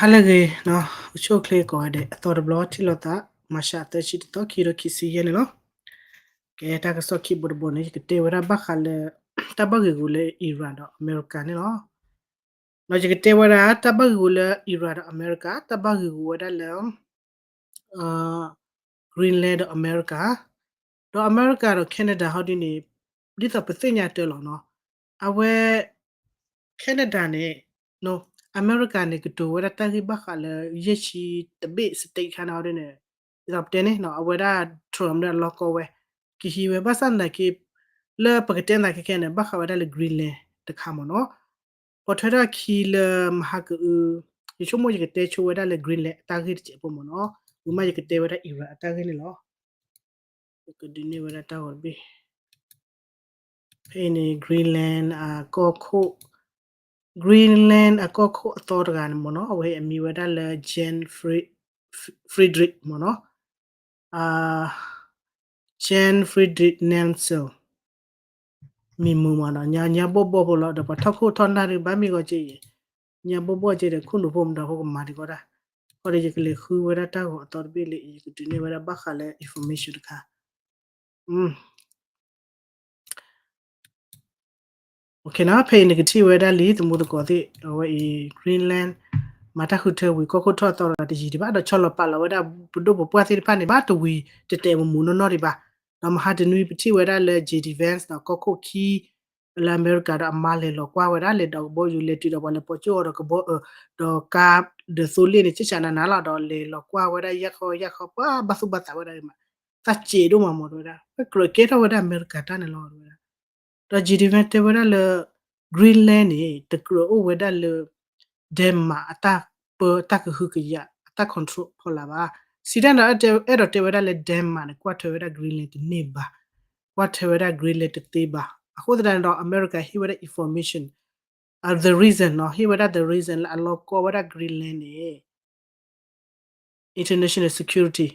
ဟါလၢအဂ့ၤ, အိၣ်ဆူၣ်အိၣ်ချ့ကိးဂၤဒဲး, အသီတဘျီထံၣ်လိာ်သး, မၤရှးသၢဆံတသီ ခံကထိခံဆံယဲၢ်န့ၣ်လီၤ. ကဲ တၢ်ကစီၣ်ခံဘိတဘိန့ၣ် ယကတဲဝဲဒၣ်ဘၣ်ဃးလၢ တၢ်ဘၣ်ဂ့ၢ်ဂူာ်လၢ Iran ဒီးအမဲရကၤန့ၣ်လီၤ. ဒီးယကတဲဝဲဒၣ် တၢ်ဘၣ်ဂ့ၢ်ဂူာ်လၢ Iran ဒီးအမဲရကၤ, တၢ်ဘၣ်ဂ့ၢ်ဂူာ်ဝဲဒၣ်လၢ Greenland ဒီးအမဲရကၤ, ဒီးအမဲရကၤဒီး Canada ဟီဒ်န့ၣ် ဒ်သိးပသ့ၣ်ညါတၢ်လီၤနီၤ. အဝဲ Canada န့ၣ် အမဲရကၤန့ၣ် ကတိၤဝဲဒၣ်တၢ်ဂ့ၢ်ဘၣ်ဃးလၢ ယဲၢ်ဆံတဘ့ၣ် state ခါန့ၣ်ဟီဒ်န့ၣ်, ဒ်သိးပတဲန့ၣ် အဝဲဒၣ် Trump န့ၣ် အလီၢ်ကီဝဲ, ကဟံးဝဲ ဘၣ်ဆၣ်သနာ်က့ လၢပကတဲသနာ်က့ခဲန့ၣ် ဘၣ်ဃးဝဲဒၣ်လၢ Greenland တခါမ့ၢ်နီၤ. ပိာ်ထွဲထီၣ်ခံလၢမဟါကအု, ယဆိကမိၣ်ယကတဲဆိဝဲဒၣ်လၢ Greenland အတၢ်ဂ့ၢ်တစဲးဖိမ့ၢ်နီၤ, ဝံၤမးယကတဲဝဲဒၣ် Iran အတၢ်ဂ့ၢ်န့ၣ်လီၤ. ယကဒုးနဲၣ်ဝဲဒၣ်တၢ်ဂီၤတဘ့ၣ်, ဖဲအံၤန့ၣ် Greenland အကီၢ်ခိၣ်, Greenland အကီၢ်ခိၣ်အသီတဂၤန့ၣ်မ့ၢ်နီၤ, အဝဲအမံၤဝဲဒၣ်လၢ Jan Fri-, Friedrich မ့ၢ်နီၤ, Jan Friedrich Nansen မံၤမုာ်မ့ၢ်နီၤ, ညါ ညါဘီၣ်ဘီၣ်ဖိလီၤ, ဒီးပှၤထီၣ်ခိၣ်ထီၣ်နၢ်ဒုးဘၣ်မ့ၢ်ဂီၤက့ၤအံၤ, ညါဘီၣ်ဘီၣ်က့ၤဒီး ခိၣ်နူာ်ဖိမတၤဖိကမၤဒံးကီးတၢ်, ဃီဒီးယကလဲၤဃုဝဲဒၣ်တၢ်ဂီၤအသီတဘ့ၣ်လံ, ယကဒုးနဲၣ်ဝဲဒၣ်ဘၣ်ဃးလၢ information တခါ ဖဲအံၤနကထံၣ်ဝဲဒၣ်လံ သမူသကိးသ့ၣ်, အဝဲအံၤ Greenland မၤတၢ်ဃုထၢဝံၤ ကီၢ်ခိၣ်ထီၣ်အသီတဂၤတယံာ်ဒံးဘၣ်, ဒီးဆီလီၤပာ်လီၤဝဲဒၣ်ပဒိၣ်ပပှၢ်သ့ၣ်တဖၣ်န့ၣ် ဘၣ်တဝံၤတတဲာ်မမူနီၢ်နီၢ်ဒံးဘၣ်. ဒီးမဟါတနွံပထံၣ်ဝဲဒၣ်လၢ J D Vance ဒီးကီၢ်ခိၣ်ခံ လၢအမဲရကၤဒီးအမါလဲၤလီၤကွၢ်ဝဲဒၣ် လဲၤဒီးကဘီယူၤ လဲၤတုၤဒီးပှၤလဲၤပိာ်ကၠိအီၤဒီးကဘီအၢၣ်, ဒီးကါဒီးသိလ့ၣ်န့ၣ် ကၠ့ၣ်ဆးနးနးလီၤ, ဒီးလဲၤလီၤကွၢ်ဝဲဒၣ်ယၢ်ခီယၢ်ခီ ပှၤဘၣ်သူၣ်ဘၣ်သးဝဲဒၣ်မး, သးစဲးဒိၣ်မးမ့ၢ်တဝဲဒၣ် ပကြၢးကဲထီၣ်ဝဲဒၣ်အမဲရကၤတၢ်န့ၣ်လီၤတဝဲဒၣ်. ဒီး J D Vance တဲဝဲဒၣ်လၢ Greenland န့ၣ် တကြၢးအိၣ်ဝဲဒၣ်လၢ Denmark အတၢ်ပၢတၢ်ကဟုကယာ် အတၢ် control ဖီလာ်ဘၣ်. စံးတၢ်န့ၣ် အဲၣ်ဒိးတဲဝဲဒၣ်လၢ Denmark န့ၣ် ကွၢ်ထွဲဝဲဒၣ် Greenland တန့ၢ်ဘၣ်, ကွၢ်ထွဲဝဲဒၣ် Greenland တသ့ဘၣ်. အဃိသတးန့ၣ်ဒီး အမဲရကၤဟ့ၣ်ဝဲဒၣ် information, the reason နီၤ, ဟ့ၣ်ဝဲဒၣ် the reason လၢအလီၢ်ကီဝဲဒၣ် Greenland န့ၣ် international security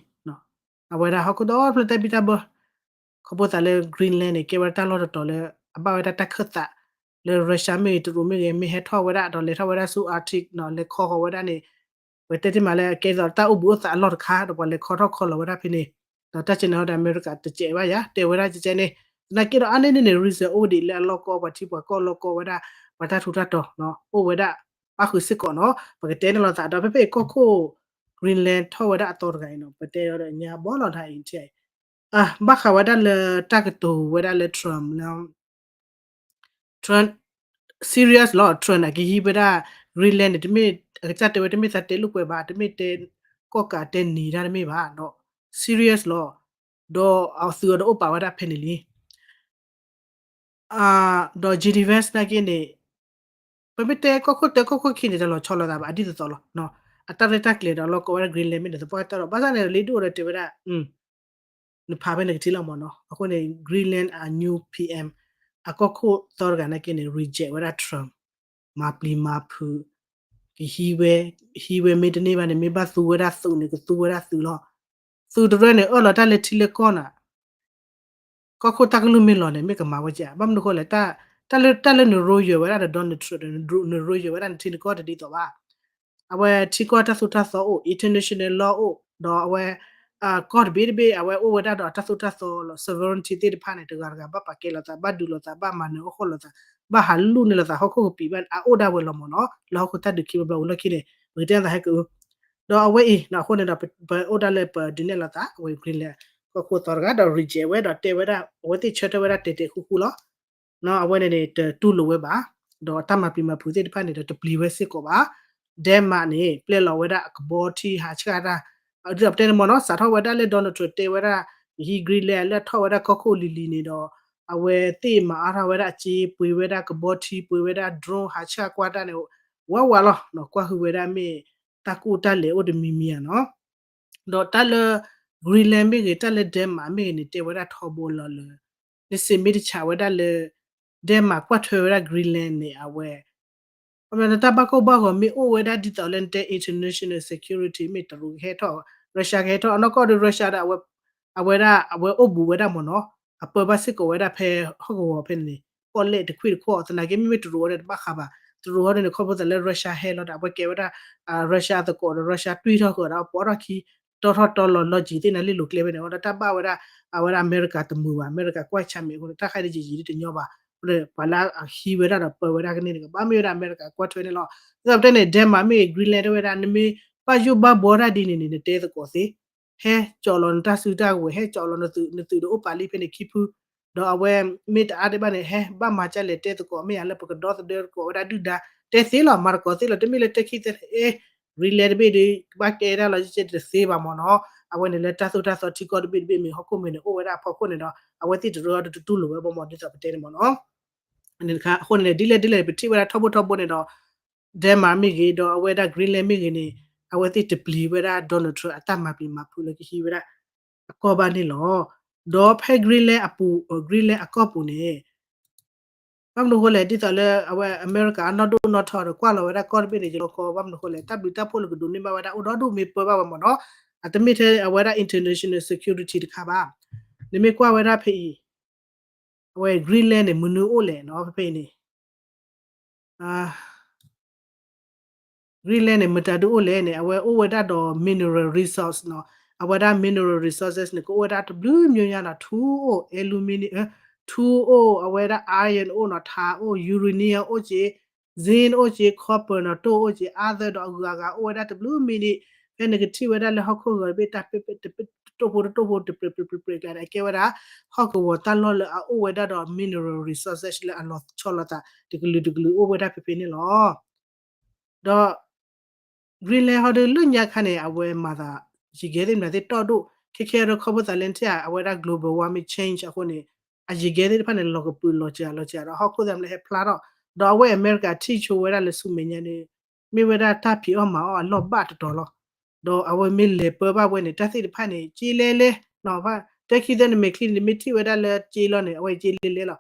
အဝဲဒၣ်ဟီၣ်ခိၣ်ဒီဖျၢၣ်တၢ်ဘံၣ်တၢ်ဘၢ, ခီဖျိသးလၢ Greenland န့ၣ် ကဲဝဲဒၣ်တၢ်လီၢ်တတီၤလၢ အဘၣ်ဝဲဒၣ်တၢ်ခၢၣ်သး လၢ Russia မ့ၢ်ဂ့ၤ တရူးမ့ၢ်ဂ့ၤ မ့ၢ်ဟဲထီၣ်ဝဲဒၣ် ဒီးလဲၤထီၣ်ဝဲဒၣ်ဆူ Arctic နီၤ, လဲၤခီဃီၤဝဲဒၣ်န့ၣ်, ပတဲတ့ၢ်မးလၢအကဲသိးတၢ်အိၣ်ဘှံးအိၣ်သးအလီၢ်တခါ ဒီးပှၤလဲၤခီထီၣ်ခီလီၤဝဲဒၣ်ဖဲန့ၣ်, ဒီးတၢ်ကဲန့ၣ်ဒီး အမဲရကၤတစဲးဘၣ်ယၤ တဲဝဲဒၣ်ကဲကဲန့ၣ်, သနာ်က့ဒီးအါန့ၢ်န့ၣ်န့ၣ် reason အိၣ်ဒံးလၢအလီၢ်ကီပှၤထံပှၤကီၢ်လီၢ်ကီဝဲဒၣ် ပှၤတၢ်ထူးတၢ်တီၤ အိၣ်ဝဲဒၣ် ဘၣ်ဃုာ်စ့ၢ်ကီးနီၤ, ပကတဲန့ၣ်လိာ်သးဒီး ဖဲဖဲအံၤကီၢ်ခိၣ် Greenland ထီၣ်ဝဲဒၣ်အသီတဂၤအံၤနီၤ, ပတဲဒီးညါဘီလီၤတၢ်အံၤ ဘၣ်ဃးဝဲဒၣ်လၢတၢ်ကတိၤဝဲဒၣ်လၢ Trump လၢ Trump serious လီၤ, Trump န့ၣ် ကဟံးဝဲဒၣ် Greenland န့ၣ် တမ့ၢ် အကစၢ်တဲဝဲတမ့ၢ်သးတဲလိာ်ကွဲဘၣ်, တမ့ၢ်တဲ ကီၢ်ကးတဲနံၤတၢ်တမ့ၢ်ဘၣ်, ဒီး serious လီၤ, ဒီးအသုးအီၤဒီးအိၣ်ပာ်ဝဲဒၣ်ဖဲန့ၣ်လံ. ဒီး J D Vance နာ်က့န့ၣ် ပမ့ၢ်တဲကီၢ်ခိၣ်တၢကီၢ်ခိၣ်ခံန့ၣ် တလီၤဆီလိာ်သးဘၣ် အဒ်သိးသိးလီၤ. အတၢ်ရဲၣ်တၢ်ကျဲၤဒီးလီၢ်ကီဝဲဒၣ် Greenland မ့ၢ်ဒီးသပှၢ်တၢၢ်ဒီး ဘၣ်ဆၣ်န့ၣ် လ့ဒိၣ်ဒီးတဲဝဲဒၣ် နဖးဖဲန့ၣ်ကထံၣ်လီၤမ့ၢ်နီၤ. အဃိန့ၣ် Greenland အ new P M အကီၢ်ခိၣ်သီတဂၤနာ်က့န့ၣ် reject ဝဲဒၣ် Trump မၤပျံၤမၤဖုး ကဟံးဝဲ ဟံးဝဲမ့ၢ်တန့ၢ်ဘၣ်န့ၣ် မ့ၢ်ဘၣ်သူဝဲဒၣ်သုးန့ၣ် ကသူဝဲဒၣ်သုးလီၤ. သုးတရၢန့ၣ် အၢၣ်လီၤတၢ်လၢထံလၢကီၢ်နၤ ကီၢ်ခိၣ်တၢ်ကလုၢ်မ့ၢ်လီၤန့ၣ် မ့ၢ်ကမၤဝဲကဲ ဘၣ်မနုၤဃိလဲၣ် တၢ်လၢ တၢ်လၢနရိယွဲဝဲဒၣ်ဒီး Donald Trump ဒီး နရိယွဲဝဲဒၣ်နထံနကီၢ်တဒ်သိးဘၣ်. အဝဲထံကီၢ်တၢ်သိၣ်တၢ်သီအိၣ် international law အိၣ် ဒီးအဝဲ ကီၢ်တဘ့ၣ်တဘ့ၣ် အဝဲအိၣ်ဝဲဒၣ်ဒီးအတၢ်သိၣ်တၢ်သီလီၤ sovereignty သ့ၣ်တဖၣ်န့ၣ် တဂၤတဂၤဘၣ်ပာ်ကဲလိာ်သး ဘၣ်ဒုးလိာ်သး ဘၣ်မၤနၢၤအိၣ်ဃီလိာ်သး ဘၣ်ဟးလူၢ်န့ၢ်လိာ်သးဟီၣ်ခိၣ်ကပံာ်ဘၣ်န့ၣ် အအိၣ်ဒၣ်ဝဲလီၤမ့ၢ်နီၤ. လၢဟီၣ်ခိၣ်တၢ်ဒုးခံဘျီဘျီဝံၤလီၢ်ခံန့ၣ် ပကတဲသးဟဲက ဒီးအဝဲအံၤ အဃိန့ၣ်ဒီး ပအိၣ်ဒၣ်လၢပဒုးနဲၣ်လိာ်သး အဝဲ Greenland ကီၢ်ခိၣ်သီတဂၤဒီး reject ဝဲဒီးတဲဝဲဒၣ် အဝဲသ့ၣ်ဆၢထၢၣ်ဝဲဒၣ်တဲာ်တဲာ်ဃူဃူလီၤ. အဝဲန့ၣ်န့ၣ် တတူၢ်လိာ်ဝဲဘၣ်, ဒီးတၢ်မၤပျံၤမၤဖုးသ့ၣ်တဖၣ်န့ၣ်ဒီး တပျံၤဝဲစ့ၢ်ကီးဘၣ်. Denmark န့ၣ် ပျဲလီၤဝဲဒၣ်အကဘီထံဟးဆှၣ်တၢ် ဒ်သိးပတဲန့ၣ်မ့ၢ်နီၤ စးထီၣ်ဝဲဒၣ်လၢ Donald Trump တဲဝဲဒၣ် ယဟံး Greenland လၢအထီၣ်ဝဲဒၣ်ကီၢ်ခိၣ်လံၤလံၤန့ၣ်ဒီး အဝဲသ့ၣ်မၤအါထီၣ်ဝဲဒၣ်အစ့ ပှ့ၤဝဲဒၣ်ကဘီထံ ပှ့ၤဝဲဒၣ် drone ဟးဆှၣ်ကွၢ်တၢ်န့ၣ် ဝးဝးလီၤ. ကွၢ်ဟုၣ်ဝဲဒၣ်မ့ၢ် တၢ်ကူၣ်တၢ်လဲၤအိၣ်တမံၤမံၤဧါနီၤ. ဒီးတၢ်လၢ Greenland မ့ၢ်ဂ့ၤ တၢ်လၢ Denmark မ့ၢ်ဂ့ၤန့ၣ် တဲဝဲဒၣ်ထီဘိလီၤလၢ နစ့မ့ၢ်တဆးဝဲဒၣ်လၢ Denmark ကွၢ်ထွဲဝဲဒၣ် Greenland န့ၣ် အဝဲ တၢ်ဘၣ်ကိၢ်ဘၣ်ဂီၤမ့ၢ်အိၣ်ဝဲဒၣ်ဒ်သိးလၢနတဲ international security မ့ၢ်တရူးကဟဲထီၣ် Russia ကဟဲထီၣ် အနီၢ်ကီၢ်ဒီး Russia ဒီး အဝဲဒၣ် အဝဲအိၣ်ဘူးဝဲဒၣ်မ့ၢ်နီၤ အပၢဘၣ်စ့ၢ်ကီးဝဲဒၣ်ဖဲဟီၣ်ကဝီၤဖဲန့ၣ် ပီၣ်လဲၣ်တခွံၣ်တခီၣ် သနာ်က့မ့မ့ၢ်တရူးဝဲဒၣ်တဘၣ်ဃးဘၣ် သ တရူးဟီဒ်န့ၣ် ခီဖျိသးလၢ Russia ဟဲလီၤဒီး အဝဲကဲဝဲဒၣ် Russia အသကိးဒီး Russia တွံၣ်ထီၣ်ဃုာ်ဒီး ပိာ်ထီၣ်ခံ တီထီၣ်တီလီၤ logic သ့ၣ်န့ၣ်လံလိၤကျဲဖဲန့ၣ် ဒီးတၢ်ဘၣ်ဝဲဒၣ် အဝဲဒၣ်အမဲရကၤတမုာ်ဘၣ် အမဲရကၤကွၢ်ဆၢၣ်မဲာ်အဃိန့ၣ် တၢ်ခါဒ်ယံာ်ယံာ်ဒ်တညီဘၣ် အဃိန့ၣ် ပှၤလၢအဟံးဝဲဒၣ်ဒီးပၢဝဲဒၣ်ကန့ၣ်တကး ဘၣ်မ့ၢ်ဝဲဒၣ်အမဲရကၤကွၢ်ထွဲန့ၣ်လီၤ. ဒ်သိးပတဲန့ၣ် Denmark မ့ၢ်ဂ့ၤ Greenland တဲဝဲဒၣ် နမ့ၢ်ဘၣ်ယိၣ်ဘၣ်ဘှီတၢ်ဒ်န့ၣ်န့ၣ် နတဲသကိးသ့ ဟဲကၠီလီၤနတၢ်စုတၢ်ကဝဲၤ ဟဲကၠီလီၤနသုး နသုးဒီးအိၣ်ပာ်လံဖဲန့ၣ်ခံဖု ဒီးအဝဲမ့ၢ်တအါဒံးဘၣ်န့ၣ် ဟဲဘၣ်မၤကလဲၣ်တဲသကိး မ့ၢ်ယၤလၢပကဒီသဒၢသကိးဝဲဒၣ်ဒုၣ်ဒါ တဲသ့လီၤ မၤသကိးသ့လီၤ တမ့ၢ်လၢတဲခံသ့ အဲ Greenland တဘ့ၣ်ဒီး ကဘၣ်ကဲဒၣ်လီၤ တသ့ဘၣ်မ့ၢ်နီၤ အဝဲန့ၣ်လၢတၢ်သိၣ်တၢ်သီထံကီၢ်တဘ့ၣ်တဘ့ၣ်မ့ၢ်ဟီၣ်ခိၣ်မ့ၢ်န့ၣ် အိၣ်ဝဲဒၣ်အဖီခိၣ်န့ၣ်ဒီး အဝဲသ့ၣ်တရၢဒီးတတူၢ်လိာ်ဝဲဘၣ်မ့ၢ်ဒ်သိးပတဲန့ၣ်မ့ၢ်နီၤ အဃိန့ၣ် ဒ်လဲၣ်ဒ်လဲၣ် ပထံၣ်ဝဲဒၣ်ထီဘိထီဘိန့ၣ်ဒီး Denmark မ့ၢ်ဂ့ၤ ဒီးအဝဲဒၣ် Greenland မ့ၢ်ဂ့ၤန့ၣ် အဝဲသ့ၣ်တပျံၤဝဲဒၣ် Donald Trump အတၢ်မၤပျံၤမၤဖုးလၢကဟံးဝဲဒၣ် အကီၢ်ဘၣ်န့ၣ်လီၤ. ဒီးဖဲ Greenland အပူၤ Greenland အကီၢ်ပူၤန့ၣ် ဘၣ်မနုၤဃိလဲၣ် ဒ်သိးလၢအဝဲအမဲရကၤအနီၢ်ဒိၣ်နီၢ်ထီဒီးကွၢ်လီၤဝဲဒၣ်ကီၢ်တဘ့ၣ်န့ၣ် ယလီခီ ဘၣ်မနုၤဃိလဲၣ် တၢ်ဘျုးတၢ်ဖှိၣ်လၢကဒိးန့ၢ်ဘၣ်ဝဲဒၣ်အိၣ်ဒီဒူၣ်မ့ၢ်ပၢဘၣ်ဝဲမ့ၢ်နီၤ အတမ့ၢ်ထဲအဝဲဒၣ် international security တခါဘၣ်. နမ့ၢ်ကွၢ်ဝဲဒၣ်ဖဲအံၤ အဝဲ Greenland န့ၣ် မနုၤအိၣ်လဲၣ်နီၤ ဖဲဖဲအံၤန့ၣ် Greenland န့ၣ် မတၤဒုအိၣ်လဲၣ်န့ၣ် အဝဲအိၣ်ဝဲဒၣ်ဒီး mineral resource နီၤ အဝဲဒၣ် mineral resources န့ၣ် ကအိၣ်ဝဲဒၣ်တဘျုးမျိုးညါနီၤ ထူအိၣ် aluminium ထူအိၣ် အဝဲဒၣ် iron အိၣ်နီၤ ထါအိၣ် uranium အိၣ်က့ zinc အိၣ်က့ copper နီၤ တိၢ်အိၣ်က့ other ဒီးအဂုၤအဂၤအိၣ်ဝဲဒၣ်တဘျုးမံၤဒံး ဖဲနကထံၣ်ဝဲဒၣ်လၢဟီၣ်ခိၣ်ဂီၤတဘ့ၣ် တၢ်ဖဲ တတိၢ်ဖိတတိၢ်ဖိတပြဲးပြဲးပြဲးပြဲးကျါန့ၣ် အကဲဝဲဒၣ် ဟီၣ်ကဝီၤတၢ်လီၢ်လၢအအိၣ်ဝဲဒၣ်ဒီး mineral resources လၢအလီၤဆီလိာ်သး တကလုာ်တကလုာ်အိၣ်ဝဲဒၣ်ဖဲဖဲန့ၣ်လီၤ. ဒီး Greenland ဟီဒုလၢညါခါန့ၣ် အဝဲမၤသး ယံာ်ကဲသ့ၣ်မတၤသ့ၣ်တီၢ်ဒိၣ် ခဲခဲဒီးခီဖျိသးလၢထံၣ် အဝဲဒၣ် global warming change အဃိန့ၣ် အယံာ်ကဲသ့ၣ်တဖၣ်န့ၣ် လီၤကပုာ်လီၤစှၤလီၤစှၤဒီး ဟီၣ်ခိၣ်သ့ၣ်မလဲၣ်ဟဲဖျါထီၣ် ဒီးအဝဲအမဲရကၤထံၣ်ဆိဝဲဒၣ်လၢဆူမဲာ်ညါန့ၣ် မ့ၢ်ဝဲဒၣ်တၢ်ဖံးအီၣ်မၤအီၣ်အလီၢ်ဘၣ်တတီၤလီၤ. ဒီးအဝဲမ့ၢ်လဲၤပၢဘၣ်ဝဲန့ၣ် တၢ်သ့ၣ်တဖၣ်န့ၣ် က့လဲလဲ တဲခံသ့ၣ်နမဲာ်ချံန့ၣ် နမ့ၢ်ထံၣ်ဝဲဒၣ်လၢက့လီၤန့ၣ် အဝဲက့လဲလဲလီၤ.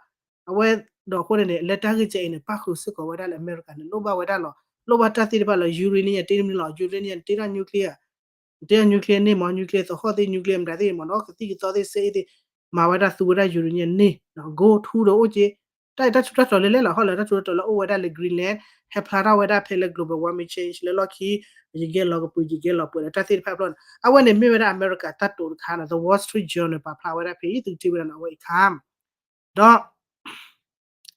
အဝဲဒီးအဃိန့ၣ်န့ၣ် လၢတၢ်ဂ့ၢ်ကဲအံၤန့ၣ် ပၣ်ဃုာ်စ့ၢ်ကီးဝဲဒၣ်လၢအမဲရကၤန့ၣ် လိၣ်ဘၣ်ဝဲဒၣ်လီၤ. လိၣ်ဘၣ်တၢ်သ့ၣ်တဖၣ်လီၤ uranium န့ၣ် တ့နမံၤလီၤ uranium န့ၣ် တ့ထီၣ် nuclear တ့ထီၣ် nuclear န့ၢ်မ့ၢ် nuclear သဟီၣ်သ့ၣ် nuclear မတၤသ့ၣ်မ့ၢ်နီၤ ကသံၣ်ကသီသ့ၣ် စ့အ့ၣ်သ့ၣ် မၤဝဲဒၣ်သူဝဲဒၣ် uranium န့ၢ် gold ထူဒီးအိၣ်က့ တၢ်တၢ်ထူးတၢ်တီၤလဲၤလဲၤလီၤ ဟီၣ်လၢတၢ်ထူးတၢ်တီၤလၢအိၣ်ဝဲဒၣ်လၢ Greenland ဟဲဖျါထီၣ်ဝဲဒၣ်ဖဲလၢ global warming change လၢလီၢ်ခံ ယံာ်ကဲလီၤကပုာ် ယံာ်ကဲလီၤပှဲၤဒီးတၢ်သ့ၣ်တဖၣ်ဖျိန့ၣ် အဝဲန့ၣ်မ့ၢ်ဝဲဒၣ်အမဲရကၤတၢ်တိာ်တခါန့ၣ် The Wall Street Journal ပာ်ဖျါဝဲဒၣ်ဖဲအံၤ သုကထံၣ်ဝဲဒၣ်န့ၣ် အဝဲအံၤခါ ဒီး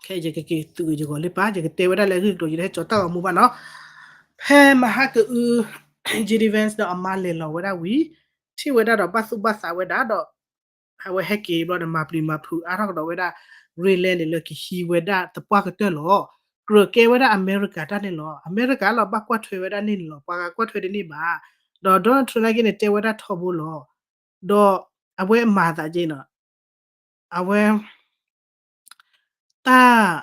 ခဲအံၤယကက့ၤသုးက့ၤယဂီၤလၢပၢ် ယကတဲဝဲဒၣ်လၢအဂ့ၢ်အကျိၤ ယတဟဲကၠီတၢ်ဂီၤမူဘၣ်နီၤ. ဖဲမဟါကအု J D Vance ဒီးအမါလဲၤလီၤဝဲဒၣ်ဝံၤ ထံၣ်ဝဲဒၣ်ဒီးဘၣ်သူၣ်ဘၣ်သးဝဲဒၣ်ဒီး အဝဲဟဲက့ၤဘျီဒီးမၤပျံၤမၤဖုးအါထီၣ်ကဒီးဝဲဒၣ် Greenland န့ၣ်လၢကဟံးဝဲဒၣ်သပှၢ်ကတၢၢ်လီၤ. ကြၢးကဲဝဲဒၣ်အမဲရကၤတၢ်န့ၣ်လီၤ. အမဲရကၤလီၤဘၣ်ကွၢ်ထွဲဝဲဒၣ်န့ၣ်န့ၣ်လီၤ. ပှၤဂၤကွၢ်ထွဲတန့ၢ်ဘၣ်. ဒီး Donald Trump နာ်က့န့ၣ် တဲဝဲဒၣ်ထီဘိလီၤ. ဒီးအဝဲမၤသးက့နီၤ အဝဲ တၢ်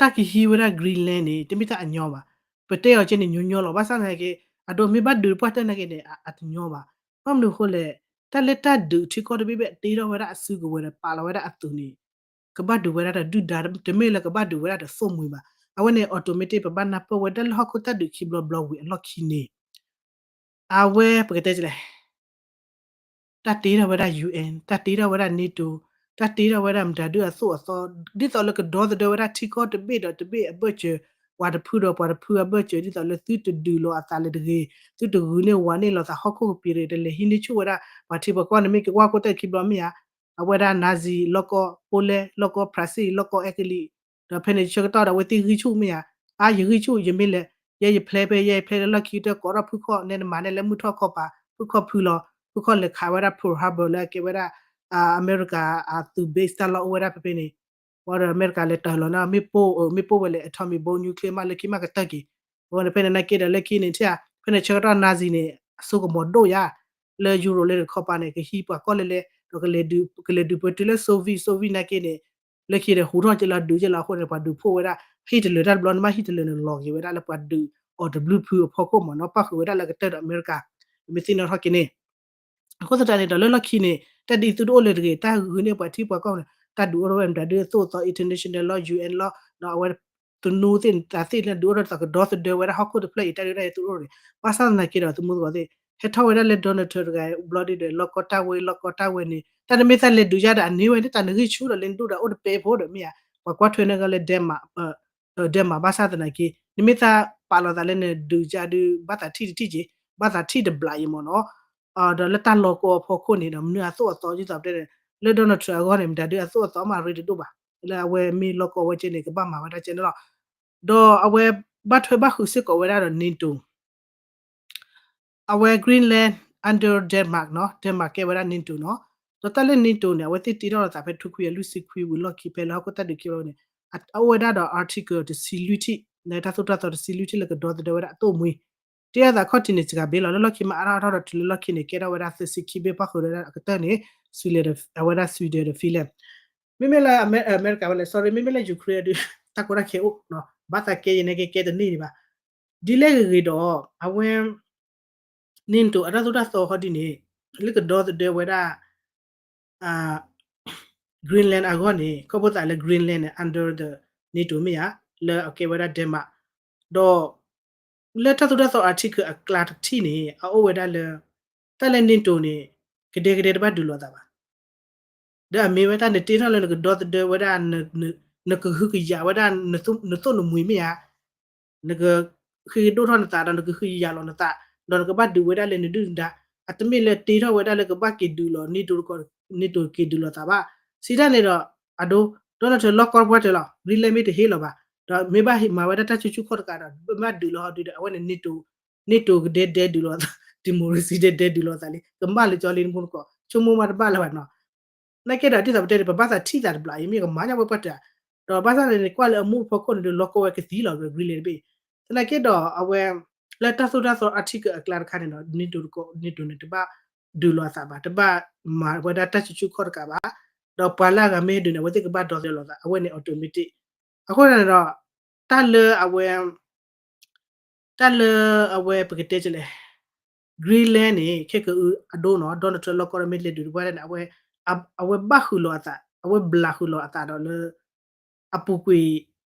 တၢ်ကဟံးဝဲဒၣ် Greenland န့ၣ် တမ့ၢ်တၢ်အညီဘၣ်. ပတဲအီၤကဲန့ၣ် ညီညီလီၤ. ဘၣ်ဆၣ်သနာ်က့ အဒိမ့ၢ်ဘၣ်ဒုးတပှၢ်တၢၢ်နာ်က့န့ၣ် အတညီဘၣ်. ဘၣ်မနုၤအဃိလဲၣ်, တၢ်လၢတၢ်ဒုးထံကီၢ်တဘ့ၣ်ဘၣ် တ့ထီၣ်ဝဲဒၣ်အစုကဝဲၤဒီးပာ်လီၤဝဲဒၣ်အသုးန့ၣ် ကဘၣ်ဒုးဝဲဒၣ်ဒီးဒုၣ်ဒါ တမ့ၢ်လၢကဘၣ်ဒုးဝဲဒၣ်ဒီးသိၣ်မှံၤဘၣ်. အဝဲန့ၣ် automatic ပဘၣ်နၢ်ပၢၢ်ဝဲဒၣ်လၢဟီၣ်ခိၣ်တၢ်ဒုးခံဘျီဘျီဝံၤအလီၢ်ခံန့ၣ် အဝဲပကတဲလဲၣ် တၢ်တ့ထီၣ်ဝဲဒၣ် UN, တၢ်တ့ထီၣ်ဝဲဒၣ် NATO, တၢ်တ့ထီၣ်ဝဲဒၣ်မတၤဒုအသိၣ်အသီ, ဒ်သိးလၢကဒီသဒၢဝဲဒၣ်ထံကီၢ်တဘ့ၣ်ဒီးတဘ့ၣ်အဘၢၣ်စၢၤ, ပှၤတဖုဒီးပှၤတဖုအဘၢၣ်စၢၤ, ဒ်သိးလၢသုတဒုးလိာ်အသးလၢတဂ့ၤ, သုတဂုာ်န့ၢ်ဝၤန့ၢ်လိာ်သးဟီၣ်ခိၣ်ကပံာ်တဂ့ၤ, တလဲၤဟံးန့ၢ်ဆူၣ်ဝဲဒၣ် ပှၤထံပှၤကီၢ်န့ၣ်မ့ၢ်ကကွၢ်ခိၣ်တၢၢ်ခံဘျီမ့ၢ်ဧါ, အဝဲဒၣ် Nazi လီၢ်ကီၢ် Poland လီၢ်ကီၢ် France လီၢ်ကီၢ်အဲကလံး ဒီးဖဲန့ၣ်ဆၢကတီၢ်ဒီးအဝဲသ့ၣ်ဂံၢ်ဆူၣ်မ့ၢ်ဧါ, အါယဂံၢ်ဆူၣ် ယမ့ၢ်လဲၤ ယဲယဖျဲဖဲ ယဲယဖျဲလၢလီၢ်ခံကတၢၢ် ကိးထီၣ်ဖုခီၣ် နဲနမၤနဲလၢမုၢ်ထီၣ်ခီၣ်ပၤ ဖုခီၣ်ဖုလီၤ, ဖုခီၣ်လဲၤခးဝဲဒၣ် Pearl Harbor လၢအကဲဝဲဒၣ် အမဲရကၤအသုး base တၢ်လီၢ်အိၣ်ဝဲဒၣ်ဖဲဖဲန့ၣ်, ဝံၤဒီးအမဲရကၤလဲၤတၢ်လီၤန့ၣ် မ့ၣ်ပိၢ် မ့ၣ်ပိၢ်ဝဲလဲၣ် atomic bomb nuclear မးလၢခံမးကတၢၢ်က့ၤ, အဃိန့ၣ်ဖဲန့ၣ်နာ်က့ဒီးလၢခံန့ၣ် ထံၣ်ဧါ ဖဲန့ၣ်ဆၢကတီၢ် Nazi န့ၣ် အစိကမီၤဒိၣ်ယါ လၢယူရိၤလၢတခီပၤန့ၣ် ကဟံးပှၤကီၢ်လဲလဲ ဒီးကလဲၤဒုးပၢတုၤလၢ Soviet, Soviet နာ်က့န့ၣ် လၢခံဒီးဟူးထီၣ်က့ၤလီၤဒုးက့ၤလီၤအဃိန့ၣ် ပှၤဒုးဖှိၣ်ဝဲဒၣ် Hitler တၢ်တဘျီန့ၣ်မး Hitler န့ၣ်လီၤက့ၤဝဲဒၣ်လၢပှၤဒုးအီၤတဘျုးဖုအဖီခိၣ်မ့ၢ်နီၤ ပၣ်ဃုာ်ဝဲဒၣ်လၢကတၢၢ်ဒီးအမဲရကၤ မ့ၢ်သ့ၣ်နီၣ်ထီၣ်က့ၤန့ၣ် အဃိသတးန့ၣ်ဒီးလၢလီၢ်ခံန့ၣ် တၢ်ဒ်သုတအိၣ်လၢတဂ့ၤ တၢ်ဂုာ်န့ၢ်ပှၤထံပှၤကီၢ်န့ၣ် တၢ်ဒုးအိၣ်ထီၣ်ဝဲမတၤဒုးသိၣ်အသီ international law UN law ဒီးအဝဲ သနူသ့ၣ်တၢ်သ့ၣ်လၢဒုးအိၣ်ထီၣ်သးကဒီသဒၢဝဲဒၣ်ဟီၣ်ခိၣ်တဖျၢၣ်အံၤ တၢ်ဒုးတၢ်ယၤသုတအိၣ်တဂ့ၤ ဘၣ်ဆၣ်သနာ်က့ဒီးသမူသကိးသ့ၣ် ဟဲထီၣ်ဝဲဒၣ်လၢ Donald Trump တဂၤဘျီဒ်ဒီး လီၢ်ကီၢ်တၢ်ဝဲ လီၢ်ကီၢ်တၢ်ဝဲန့ၣ် တၢ်တမ့ၢ်သးလဲၤဒုးယါဒီးအန့ၢ်ဝဲန့ၣ် တၢ်နဂံၢ်ဆူၣ်ဒီးလၢနဒိၣ်ဒီးအိၣ်တပဲဖိဒီးမ့ၢ်ဧါ ပှၤကွၢ်ထွဲန့ၢ်ကီးလၢ Denmark, Denmark ဘၣ်ဆၣ်သနာ်က့ နမ့ၢ်သးပာ်လီၤသးလၢနဒုးကါဒုး ဘၣ်သးထံၣ်တထံၣ်က့ၤ, ဘၣ်သးထံၣ်တဘျီအံၤမ့ၢ်နီၤ. ဒီးလၢတၢ်လီၤကီအဖီခိၣ်န့ၣ်ဒီး မနုၤအသိၣ်အသီဒ်သိးပတဲန့ၣ် လၢ Donald Trump အဂီၢ်န့ၣ် မတၤဒုးအသိၣ်အသီမးရ့တဒိၣ်ဘၣ်. လၢအဝဲမ့ၢ်လီၤကီဝဲကဲန့ၣ် ကဘၣ်မၤဝဲဒၣ်ကဲန့ၣ်လီၤ. ဒီးအဝဲဘၣ်ထွဲဘၣ်ဃုာ်စ့ၢ်ကီးဝဲဒၣ်ဒီး NATO အဝဲ Greenland under Denmark နီၤ, Denmark ကဲဝဲဒၣ် NATO နီၤ. ဒီးတၢ်လၢ NATO န့ၣ် အဝဲသ့ၣ်တ့ထီၣ်လိာ်သးဖဲ ထိခွံကယၤလွံၢ်ဆံခွံဝံၤလီၢ်ခံ ဖဲလၢဟီၣ်ခိၣ်တၢ်ဒုးခံဘျီန့ၣ် အအိၣ်ဝဲဒၣ်ဒီး article တဆံလွံၢ်ထံၣ်, လၢတၢ်သိၣ်တၢ်သီတဆံလွံၢ်ထံၣ်လၢကဒီသဒၢဝဲဒၣ်အသိၣ်မှံၤ တ့ထီၣ်သးခီၣ်ထံးန့ၣ် စှၤဘ့လီၤ. လၢလီၢ်ခံမ့ၢ်အါထီၣ်အါထီၣ်ဒီး တုၤလၢလီၢ်ခံန့ၣ် ကဲထီၣ်ဝဲဒၣ်သၢဆံခံဘ့ၣ် ပၣ်ဃုာ်ဝဲဒၣ်အကတၢၢ်န့ၣ် Sweden ဒီး အဝဲဒၣ် Sweden ဒီး Finland. မ့မ့ၢ်လၢအမဲရကၤဝဲလဲၣ် sorry မ့မ့ၢ်လၢ Ukraine ဒုး တၢ်ကီတၢ်ခဲအိၣ်, ဘၣ်သးကဲယဲန့ၣ်ကဲကဲတန့ၢ်ဒံးဘၣ်. ဒ်လဲၣ်ဂ့ၤဂ့ၤဒီး အဝဲ NATO အတၢ်သိၣ်တၢ်သီဃီဒ်န့ၣ် လၢကဒီသဒၢဝဲဒၣ် Greenland အဂီၢ်န့ၣ် ခီဖျိသးလၢ Greenland န့ၣ် under the NATO မ့ၢ်ဧါ, လၢအကဲဝဲဒၣ် Denmark ဒီး လၢတၢ်သိၣ်တၢ်သီ article အကျါတထံၣ်န့ၣ် အအိၣ်ဝဲဒၣ်လၢ တၢ်လၢ NATO န့ၣ် ကဒဲကဒဲတဘၣ်ဒုးလိာ်သးဘၣ်. ဒီးအမ့ၢ်ဝဲတၢ်နတ့ထီၣ်လၢနကဒီသဒၢဝဲဒၣ် နကဟုကယာ်ဝဲဒၣ် နသိၣ်နမှံၤမ့ၢ်ဧါ, နကဃ့ဒိၣ်ထီၣ်နသးဒီးနကဟုကယာ်လီၤနသး, ဒီးနကဘၣ်ဒုးဝဲဒၣ်လၢနဒုၣ်နဒါ, အတမ့ၢ်လၢတ့ထီၣ်ဝဲဒၣ်လၢကဘၣ်က့ၤဒုးလီၤ NATO တကီၢ် NATO က့ၤဒုးလိာ်သးဘၣ်. စံးတၢ်န့ၣ်ဒီး အဒိ Donald Trump လီၢ်ကီၢ်ပှၢ်တၢၢ်လီၤ Greenland မ့ၢ်တဟ့ၣ်လီၤဘၣ်, ဒီးမ့ၢ်ဘၣ်ဟ့ၣ်မၤဝဲဒၣ်တၢ်စုဆူၣ်ခီၣ်တကးဒီး ဘၣ်ဒုးလီၤဟီဒုဒီး အဝဲန့ၣ် NATO NATO ကဒဲဒဲဒုးလိာ်သး, democracy ဒဲဒဲဒုးလိာ်သးလံ, ကမၣ်လၢကၠီလံနဖိနကီၢ် ဆိကမိၣ်မးတဘၣ်လၢၤဘၣ်နီၤ. နာ်က့ဒီးဒ်သိးပတဲန့ၣ် ပဘၣ်သးထံၣ်သးတဘျီအံၤ မ့ၢ်ကမၤညါဝဲပှၢ်တၢၢ်, ဒီးဘၣ်ဆၣ်န့ၣ် ကွၢ်လၢအမူးအဖီခိၣ်န့ၣ်ဒီး လီၤကီဝဲကသံလီၤ Greenland တဘ့ၣ်. သနာ်က့ဒီးအဝဲ လၢတၢ်သိၣ်တၢ်သီ article အကျါတခါန့ၣ်ဒီး NATO တကီၢ် NATO န့ၣ် တဘၣ်ဒုးလိာ်အသးဘၣ်, တဘၣ်မၤဝဲဒၣ်တၢ်စုဆူၣ်ခီၣ်တကးဘၣ်, ဒီးပှၤလၢအဂၤမ့ၢ်ဟဲဒုးန့ၣ် အဝဲသ့ၣ်ကဘၣ်ဒီသဒၢလိာ်သး အဝဲန့ၣ် automatic. အဃိန့ၣ်ဒီး တၢ်လၢအဝဲ တၢ်လၢအဝဲပကတဲကလဲၣ် Greenland န့ၣ် ခဲကအုအဒိနီၤ Donald Trump လီၢ်ကီၢ်ဒီးမ့ၢ်လဲၤဒုးတပှၢ်န့ၣ် အဝဲ အဝဲဘၣ်ဃုာ်လီၤအသး အဝဲဘျးဃုာ်လီၤအသးဒီးလၢ အပူၤကွံာ်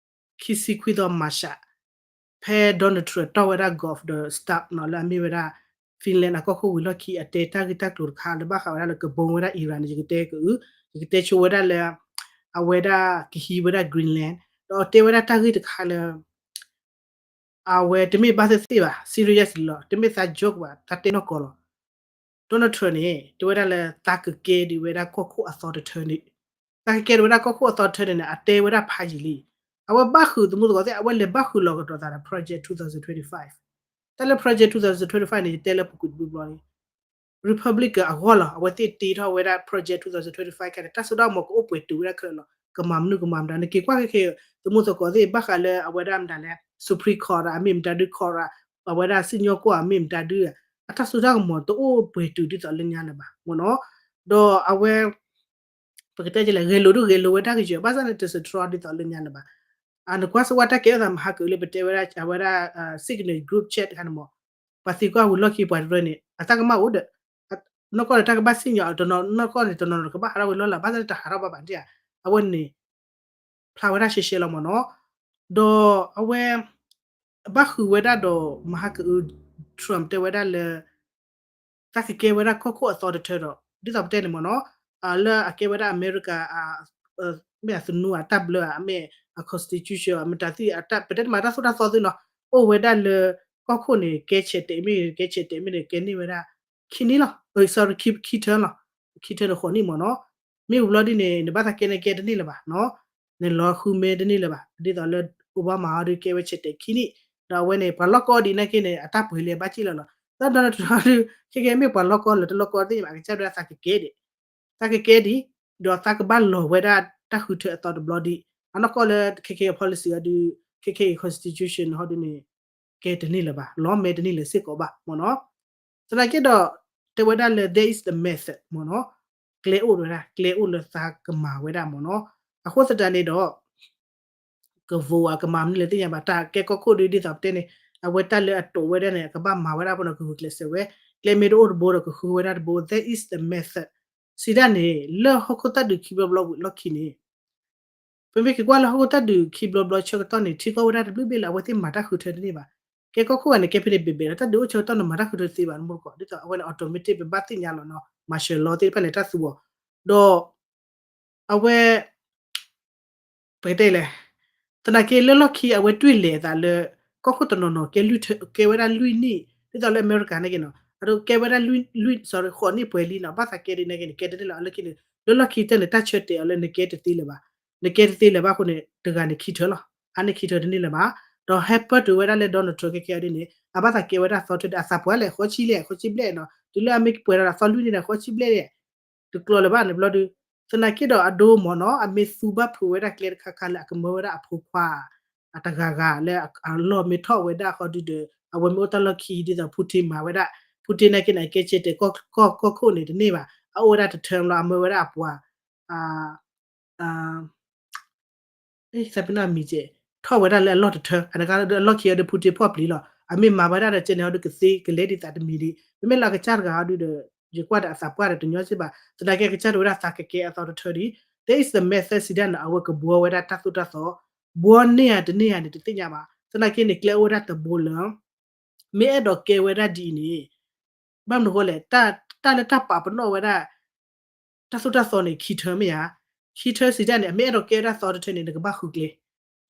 ခံဆံခွံသီ March ဖဲ Donald Trump တီၢ်ဝဲဒၣ် golf ဒီး Stub နီၤ လၢအမ့ၢ်ဝဲဒၣ် Finland အကီၢ်ခိၣ်ဝံၤလီၢ်ခံ အတဲတၢ်ဂ့ၢ်တၢ်ကျိၤတခါလၢဘၣ်ဃးဝဲဒၣ်လၢကဘိဝဲဒၣ် Iran န့ၣ် ယကတဲကအု ယကတဲဆိဝဲဒၣ်လၢ အဝဲဒၣ်ကဟံးဝဲဒၣ် Greenland ဒီးအတဲဝဲဒၣ်တၢ်ဂ့ၢ်တခါလၢ အဝဲတမ့ၢ်ဘၣ်သ့ၣ်သ့ၣ်ဘၣ် serious လီၤ တမ့ၢ်သး joke ဘၣ် သးတဲနီၢ်ကီၢ်လီၤ. Donald Trump န့ၣ် တဲဝဲဒၣ်လၢသးကကဲဒံးဝဲဒၣ်ကီၢ်ခိၣ်အသီတထၢန့ၣ် သးကကဲဒံးဝဲဒၣ်ကီၢ်ခိၣ်အသီတထၢန့ၣ်န့ၣ် အတဲဝဲဒၣ်ဖးယံာ်လံ. အဝဲဘၣ်ဃုာ်သမူသကိးသ့ၣ် အဝဲလဲၤဘၣ်ဃုာ်လီၤကဒီးသးဒီး Project two thousand twenty-five. တၢ်လၢ Project two thousand twenty-five န့ၣ် ယတဲလၢပူၤကွံာ်တဘျီဘျီန့ၣ် Republican အဂီၢ်လီၤ အဝဲသ့ၣ်တ့ထီၣ်ဝဲဒၣ် Project two thousand twenty-five ခဲန့ၣ် တၢ်စိတၢ်ကမီၤကအိၣ်ပှဲၤတုၤဝဲဒၣ်ခဲလၢာ်လီၤ. ကမၤမနုၤကမၤမတၤ နက့ၤကွၢ်ခဲခဲ သမူသကိးသ့ၣ် ဘၣ်ဃးလၢအဝဲဒၣ်မတၤလဲၣ် Supreme Court အမ့ၢ်မတၤဒု Court အဝဲဒၣ်စံၣ်ညီၣ်ကွီၢ်အမ့ၢ်မတၤဒု အတၢ်စိတၢ်ကမီၤတအိၣ်ပှဲၤတုၤဒ်သိးလၢညါလၢၤဘၣ်မ့ၢ်နီၤ. ဒီးအဝဲ ပကတဲကလဲၣ် ဂဲၤလိာ်ဒုဂဲၤလိာ်ဝဲတၢ်ကယၢၤ ဘၣ်ဆၣ်န့ၣ် တစထြီဒ်သိးလၢညါလၢၤဘၣ်. နကွၢ်စ့ၢ်ဝဲတၢ်ကဲထီၣ်သးမဟါကအုလၢပတဲဝဲဒၣ် အဝဲဒၣ် Signal group chat တခါန့ၣ်မး ပှၤသံကွၢ်ဝံၤလီၢ်ခံပှၤတရၢန့ၣ် အတၢ်ကမၣ်အိၣ်ဒီး နီၢ်ကီၢ်န့ၣ် တၢ်ကဘၣ်စံၣ်ညီၣ် တနီၤနီၢ်ကီၢ်န့ၣ် တနီၤနီၤကဘၣ်ဟးထီၣ်ဝဲလီၢ်လၢ် ဘၣ်ဆၣ်န့ၣ်တဟးထီၣ်ဘၣ်ဘၣ်ဒ်ဧါ အဝဲန့ၣ် ဖျါဝဲဒၣ်ရှဲရှဲလီၤမ့ၢ်နီၤ. ဒီးအဝဲ ဘၣ်ဃုာ်ဝဲဒၣ်ဒီးမဟါကအု Trump တဲဝဲဒၣ်လၢ တၢ်ကကဲဝဲဒၣ်ကီၢ်ခိၣ်အသီတထၢဒီး ဒ်သိးပတဲန့ၣ်မ့ၢ်နီၤ လၢအကဲဝဲဒၣ်အမဲရကၤ မ့ၢ်အသနူအတၢ်ဘျၢဧါ မ့ၢ်အ constitution မတၤသ့ၣ် ပတဲတမးတၢ်သိၣ်တၢ်သီသ့ၣ်နီၤ အိၣ်ဝဲဒၣ်လၢ ကီၢ်ခိၣ်န့ၣ် ကဲဆဲးတဲာ်မ့ၢ် ကဲဆဲးတဲာ်မ့ၢ်န့ၣ် ကဲန့ၢ်ဝဲဒၣ် ခံနံၣ်လီၤ sorry ခံ term လီၤ ခံ term န့ၣ်ဃိးနံၣ်မ့ၢ်နီၤ. မ့ၢ်ဝံၤဘျီဒ်န့ၣ် နဘၣ်သးကဲန့ၣ်ကဲတန့ၢ်လၢၤဘၣ်နီၤ နလီၤဃုမဲတန့ၢ်လၢၤဘၣ် ဒ်သိးလၢ Obama ဟီဒုးကဲဝဲဆဲးတဲာ်ခံနံၣ် ဒီးအဝဲန့ၣ် ပှၤလီၢ်ကီဒ်န့ၣ်က့န့ၣ် အတၢ်ပှဲၤလၢအဘၣ်က့ၢ်လီၤလီၤ. သး Donald Trump ဒုး ခဲကဲမ့ၢ်ပှၤလီၢ်ကီလၢတလီၢ်ကီသ့ၣ်မး အကစၢ်ဒၣ်သးကကဲဒံး သးကကဲဒံး ဒီးသးကဘၣ်လီၤဝဲဒၣ်တၢ်ဃုထၢအသီတဘျီဒံး အနီၢ်ကီၢ်လၢခဲကဲအ policy ဟီဒုး ခဲကဲအ constitution ဟီဒုးန့ၣ် ကဲတန့ၢ်လၢၤဘၣ် လီၤမဲတန့ၢ်လၢၤစ့ၢ်ကီးဘၣ်မ့ၢ်နီၤ. သနာ်က့ဒီး တဲဝဲဒၣ်လၢ there is the method မ့ၢ်နီၤ ကျဲအိၣ်ဝဲဒၣ် ကျဲအိၣ်လၢသးကမၤဝဲဒၣ်မ့ၢ်နီၤ. အဃိသတးန့ၣ်ဒီး က vote ဧါ ကမၤမနုၤလဲၣ်သ့ၣ်ညါဘၣ် တၢ်ကဲကီၢ်ခိၣ်ဒုးဒ်သိးပတဲန့ၣ် အဝဲတၢ်လၢအတိာ်ဝဲဒၣ်န့ၣ် ကဘၣ်မၤဝဲဒၣ်ပနီၤ ကဂုာ်ကျဲးစၢးဝဲ ကျဲမ့ၢ်တအိၣ်တဘိဒီးကဃုဝဲဒၣ်တဘိ that is the method စံးဒၣ်န့ၣ် လၢဟီၣ်ခိၣ်တၢ်ဒုးခံဘျီဘျီဝံၤလီၢ်ခံန့ၣ် ပမ့ၢ်က့ၤကွၢ်လၢဟီၣ်ခိၣ်တၢ်ဒုးခံဘျီဘျီဆၢကတီၢ်န့ၣ် ထံကီၢ်ဝဲဒၣ်တဘျုးဘ့ၣ်လၢအဝဲသ့ၣ်မၤတၢ်ဃုထၢတန့ၢ်ဘၣ်. ကဲကီၢ်ခိၣ်ဂၤန့ၣ် ကဲဖဲန့ၣ်ဘ့ၣ်ဘ့ၣ်ဒီး တၢ်ဒုးအိၣ်ဆၢကတီၢ်န့ၣ် မၤတၢ်ဃုထၢတသ့ဘၣ် နမူတကိး ဒ်သိးအဝဲန့ၣ် automatic ပဘၣ်သ့ၣ်ညါလီၤနီၤ martial law သ့ၣ်တဖၣ်န့ၣ် တၢ်သူအီၤ ဒီး အဝဲ ပကတဲလဲၣ် သနာ်က့လၢလီၢ်ခံအဝဲတွံၢ်လဲၤအသးလၢ ကီၢ်ခိၣ်တနီၤနီၤ ကဲလွံၢ်ထၢ ကဲဝဲဒၣ်လွံၢ်နံၣ် ဒ်သိးလၢအမဲရကၤနာ်က့နီၤ အဒိကဲဝဲဒၣ်လွံၢ် လွံၢ် sorry ဃိးနံၣ်ပှဲၤလံနီၤ ဘၣ်သးကဲဒ်န့ၣ်က့န့ၣ် ကဲတန့ၢ်လၢၤ အလၢခံန့ၣ် လၢလီၢ်ခံကတၢၢ်န့ၣ် တၢ်ဆၢတဲာ်အီၤလၢနကဲတသ့လၢၤဘၣ် နကဲတသ့လၢၤဘၣ်အဃိန့ၣ် တဂၤန့ၣ်ခံထၢလီၤ အါန့ၢ်ခံထၢတန့ၢ်လၢၤဘၣ် ဒီးဟဲပၢၢ်တုၤဝဲဒၣ်လၢ Donald Trump ခဲခဲအံၤဒ်န့ၣ် အဘၣ်သးကဲဝဲဒၣ်သီထၢဒီး အသးပှၢ်လဲၣ် ဃိးဆံလဲၣ် ဃိးဆံဘျဲၣ်နီၤ တုၤလၢအမ့ၢ်ပှဲၤဒီးသီလွံၢ်န့ၣ်ဒီး ဃိးဆံဘျဲၣ်လဲၣ် တကျိၤလၢၤဘၣ်န့ၣ်ဘျီဒုး သနာ်က့ဒီးအဒိမ့ၢ်နီၤ အမ့ၢ်သူဘၣ်ဖုးဝဲဒၣ်ကျဲတခါခါလၢအကမၢဝဲဒၣ်အဖိခွါ အတဂၤဂၤလၢအလီၢ်မ့ၢ်ထီၣ်ဝဲဒၣ်ဃီဒုးဒီး အဝဲမ့ၢ်အိၣ်တၢ်လီၢ်ခံဒ်သိး Putin မၤဝဲဒၣ် Putin နာ်က့န့ၣ် အကဲဆဲးတဲာ်ကီၢ်ခိၣ်န့ၣ်တန့ၢ်ဘၣ် အအိၣ်ဝဲဒၣ်တထၢလီၤ အမၢဝဲဒၣ်အပှၤ သးပ့ၤနီၣ်အမံၤကဲ ထီၣ်ဝဲဒၣ်လၢအလီၢ်တထၢ အနကါအလီၢ်ခံအီၤဒီး Putin ဖီၣ်ပျံၤလီၤ အမ့ၢ်မၤဝဲဒၣ်ဒီးကဲန့ၣ်ဟီဒုးကသ့ကလဲၤဒ်သးတမံၤဒံး မ့မ့ၢ်လၢအကစၢ်တဂၤဟီဒုးဒီး ယကွၢ်ဒီးအသးပှၢ်ဒီးတညီစ့ၢ်ဘၣ် သနာ်က့ကစၢ်တဝဲဒၣ်သးကကဲအသီတထၢဒံး there is the method စံးဒၣ်န့ၣ် အဝဲကဘှီဝဲဒၣ်တၢ်သိၣ်တၢ်သီ ဘှီန့ၢ်ဧါတန့ၢ်ဧါန့ၣ် တသ့ၣ်ညါဘၣ် သနာ်က့န့ၣ် ကျဲအိၣ်ဝဲဒၣ်တဘိလၢ မ့ၢ်အဲၣ်ဒိးကဲဝဲဒၣ်ဒ်အံၤန့ၣ် ဘၣ်မနုၤဃိလဲၣ် တၢ်လၢတၢ်ပာ်ပနီၣ်ဝဲဒၣ် တၢ်သိၣ်တၢ်သီန့ၣ် ခံထၢမ့ၢ်ဧါ, ခံထၢစံးတၢ်န့ၣ် အမ့ၢ်အဲၣ်ဒိးကဲဝဲဒၣ်သီတထၢန့ၣ် နကဘၣ်ဃုကျဲ,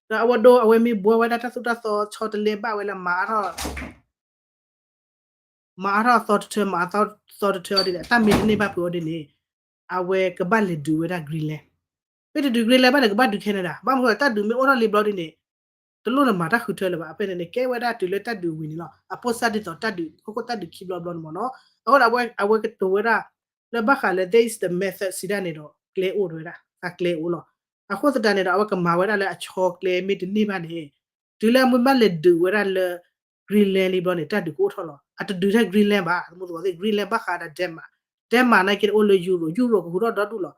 ဒီးအဝဲဒိ အဝဲမ့ၢ်ဘှီဝဲဒၣ်တၢ်သိၣ်တၢ်သီ ဆီတလဲဘၣ်ဝဲလၢ မၤအါထီၣ်အသီတထၢ မၤအါထီၣ်အသီတထၢအီၤဒ်န့ၣ် အတၢ်မ့ၢ်တန့ၢ်ဘၣ်ဖုးအီၤဒ်န့ၣ် အဝဲကဘၣ်လဲၤဒုးဝဲဒၣ် Greenland, မ့ၢ်တဒုး Greenland ဘၣ်န့ၣ် ကဘၣ်ဒုး Canada, ဘၣ်မနုၤဃိ တၢ်ဒုးမ့ၢ်အိၣ်ထီၣ်လံဘျီဒ်န့ၣ် တလိၣ်နမၤတၢ်ဃုထၢလၢၤဘၣ်, အဖဲန့ၣ်န့ၣ် ကဲဝဲဒၣ်တုၤလၢတၢ်ဒုးဝံၤန့ၣ်လီၤ, အပိၢ်စၢ်ဒ်သိးတၢ်ဒုး ခိခိၣ်တၢ်ဒုးခံဘျီဘျီန့ၣ်မ့ၢ်နီၤ, အဃိဒီး အဝဲကတိၤဝဲဒၣ် လၢဘၣ်ဃးလၢ there is the method စံးဒၣ်န့ၣ်ဒီး ကျဲအိၣ်တဝဲဒၣ် သးကျဲအိၣ်လီၤ, အဃိသတးန့ၣ်ဒီး အဝဲကမၤဝဲဒၣ်လၢအဆီကျဲမ့ၢ်တန့ၢ်ဘၣ်န့ၣ် တုၤလၢအမ့ၢ်ဘၣ်လဲၤဒုးဝဲဒၣ်လၢ Greenland လံဘျီန့ၣ် တၢ်ဒုးကအိၣ်ထီၣ်လီၤ, အတဒုးထဲ Greenland ဘၣ်, သမူသကိးသ့ၣ် Greenland ဘၣ်ဃးဒီး Denmark, Denmark နာ်က့န့ၣ် အိၣ်လၢ Europe, Europe ကဟူးထီၣ်ဒီဒူၣ်လီၤ,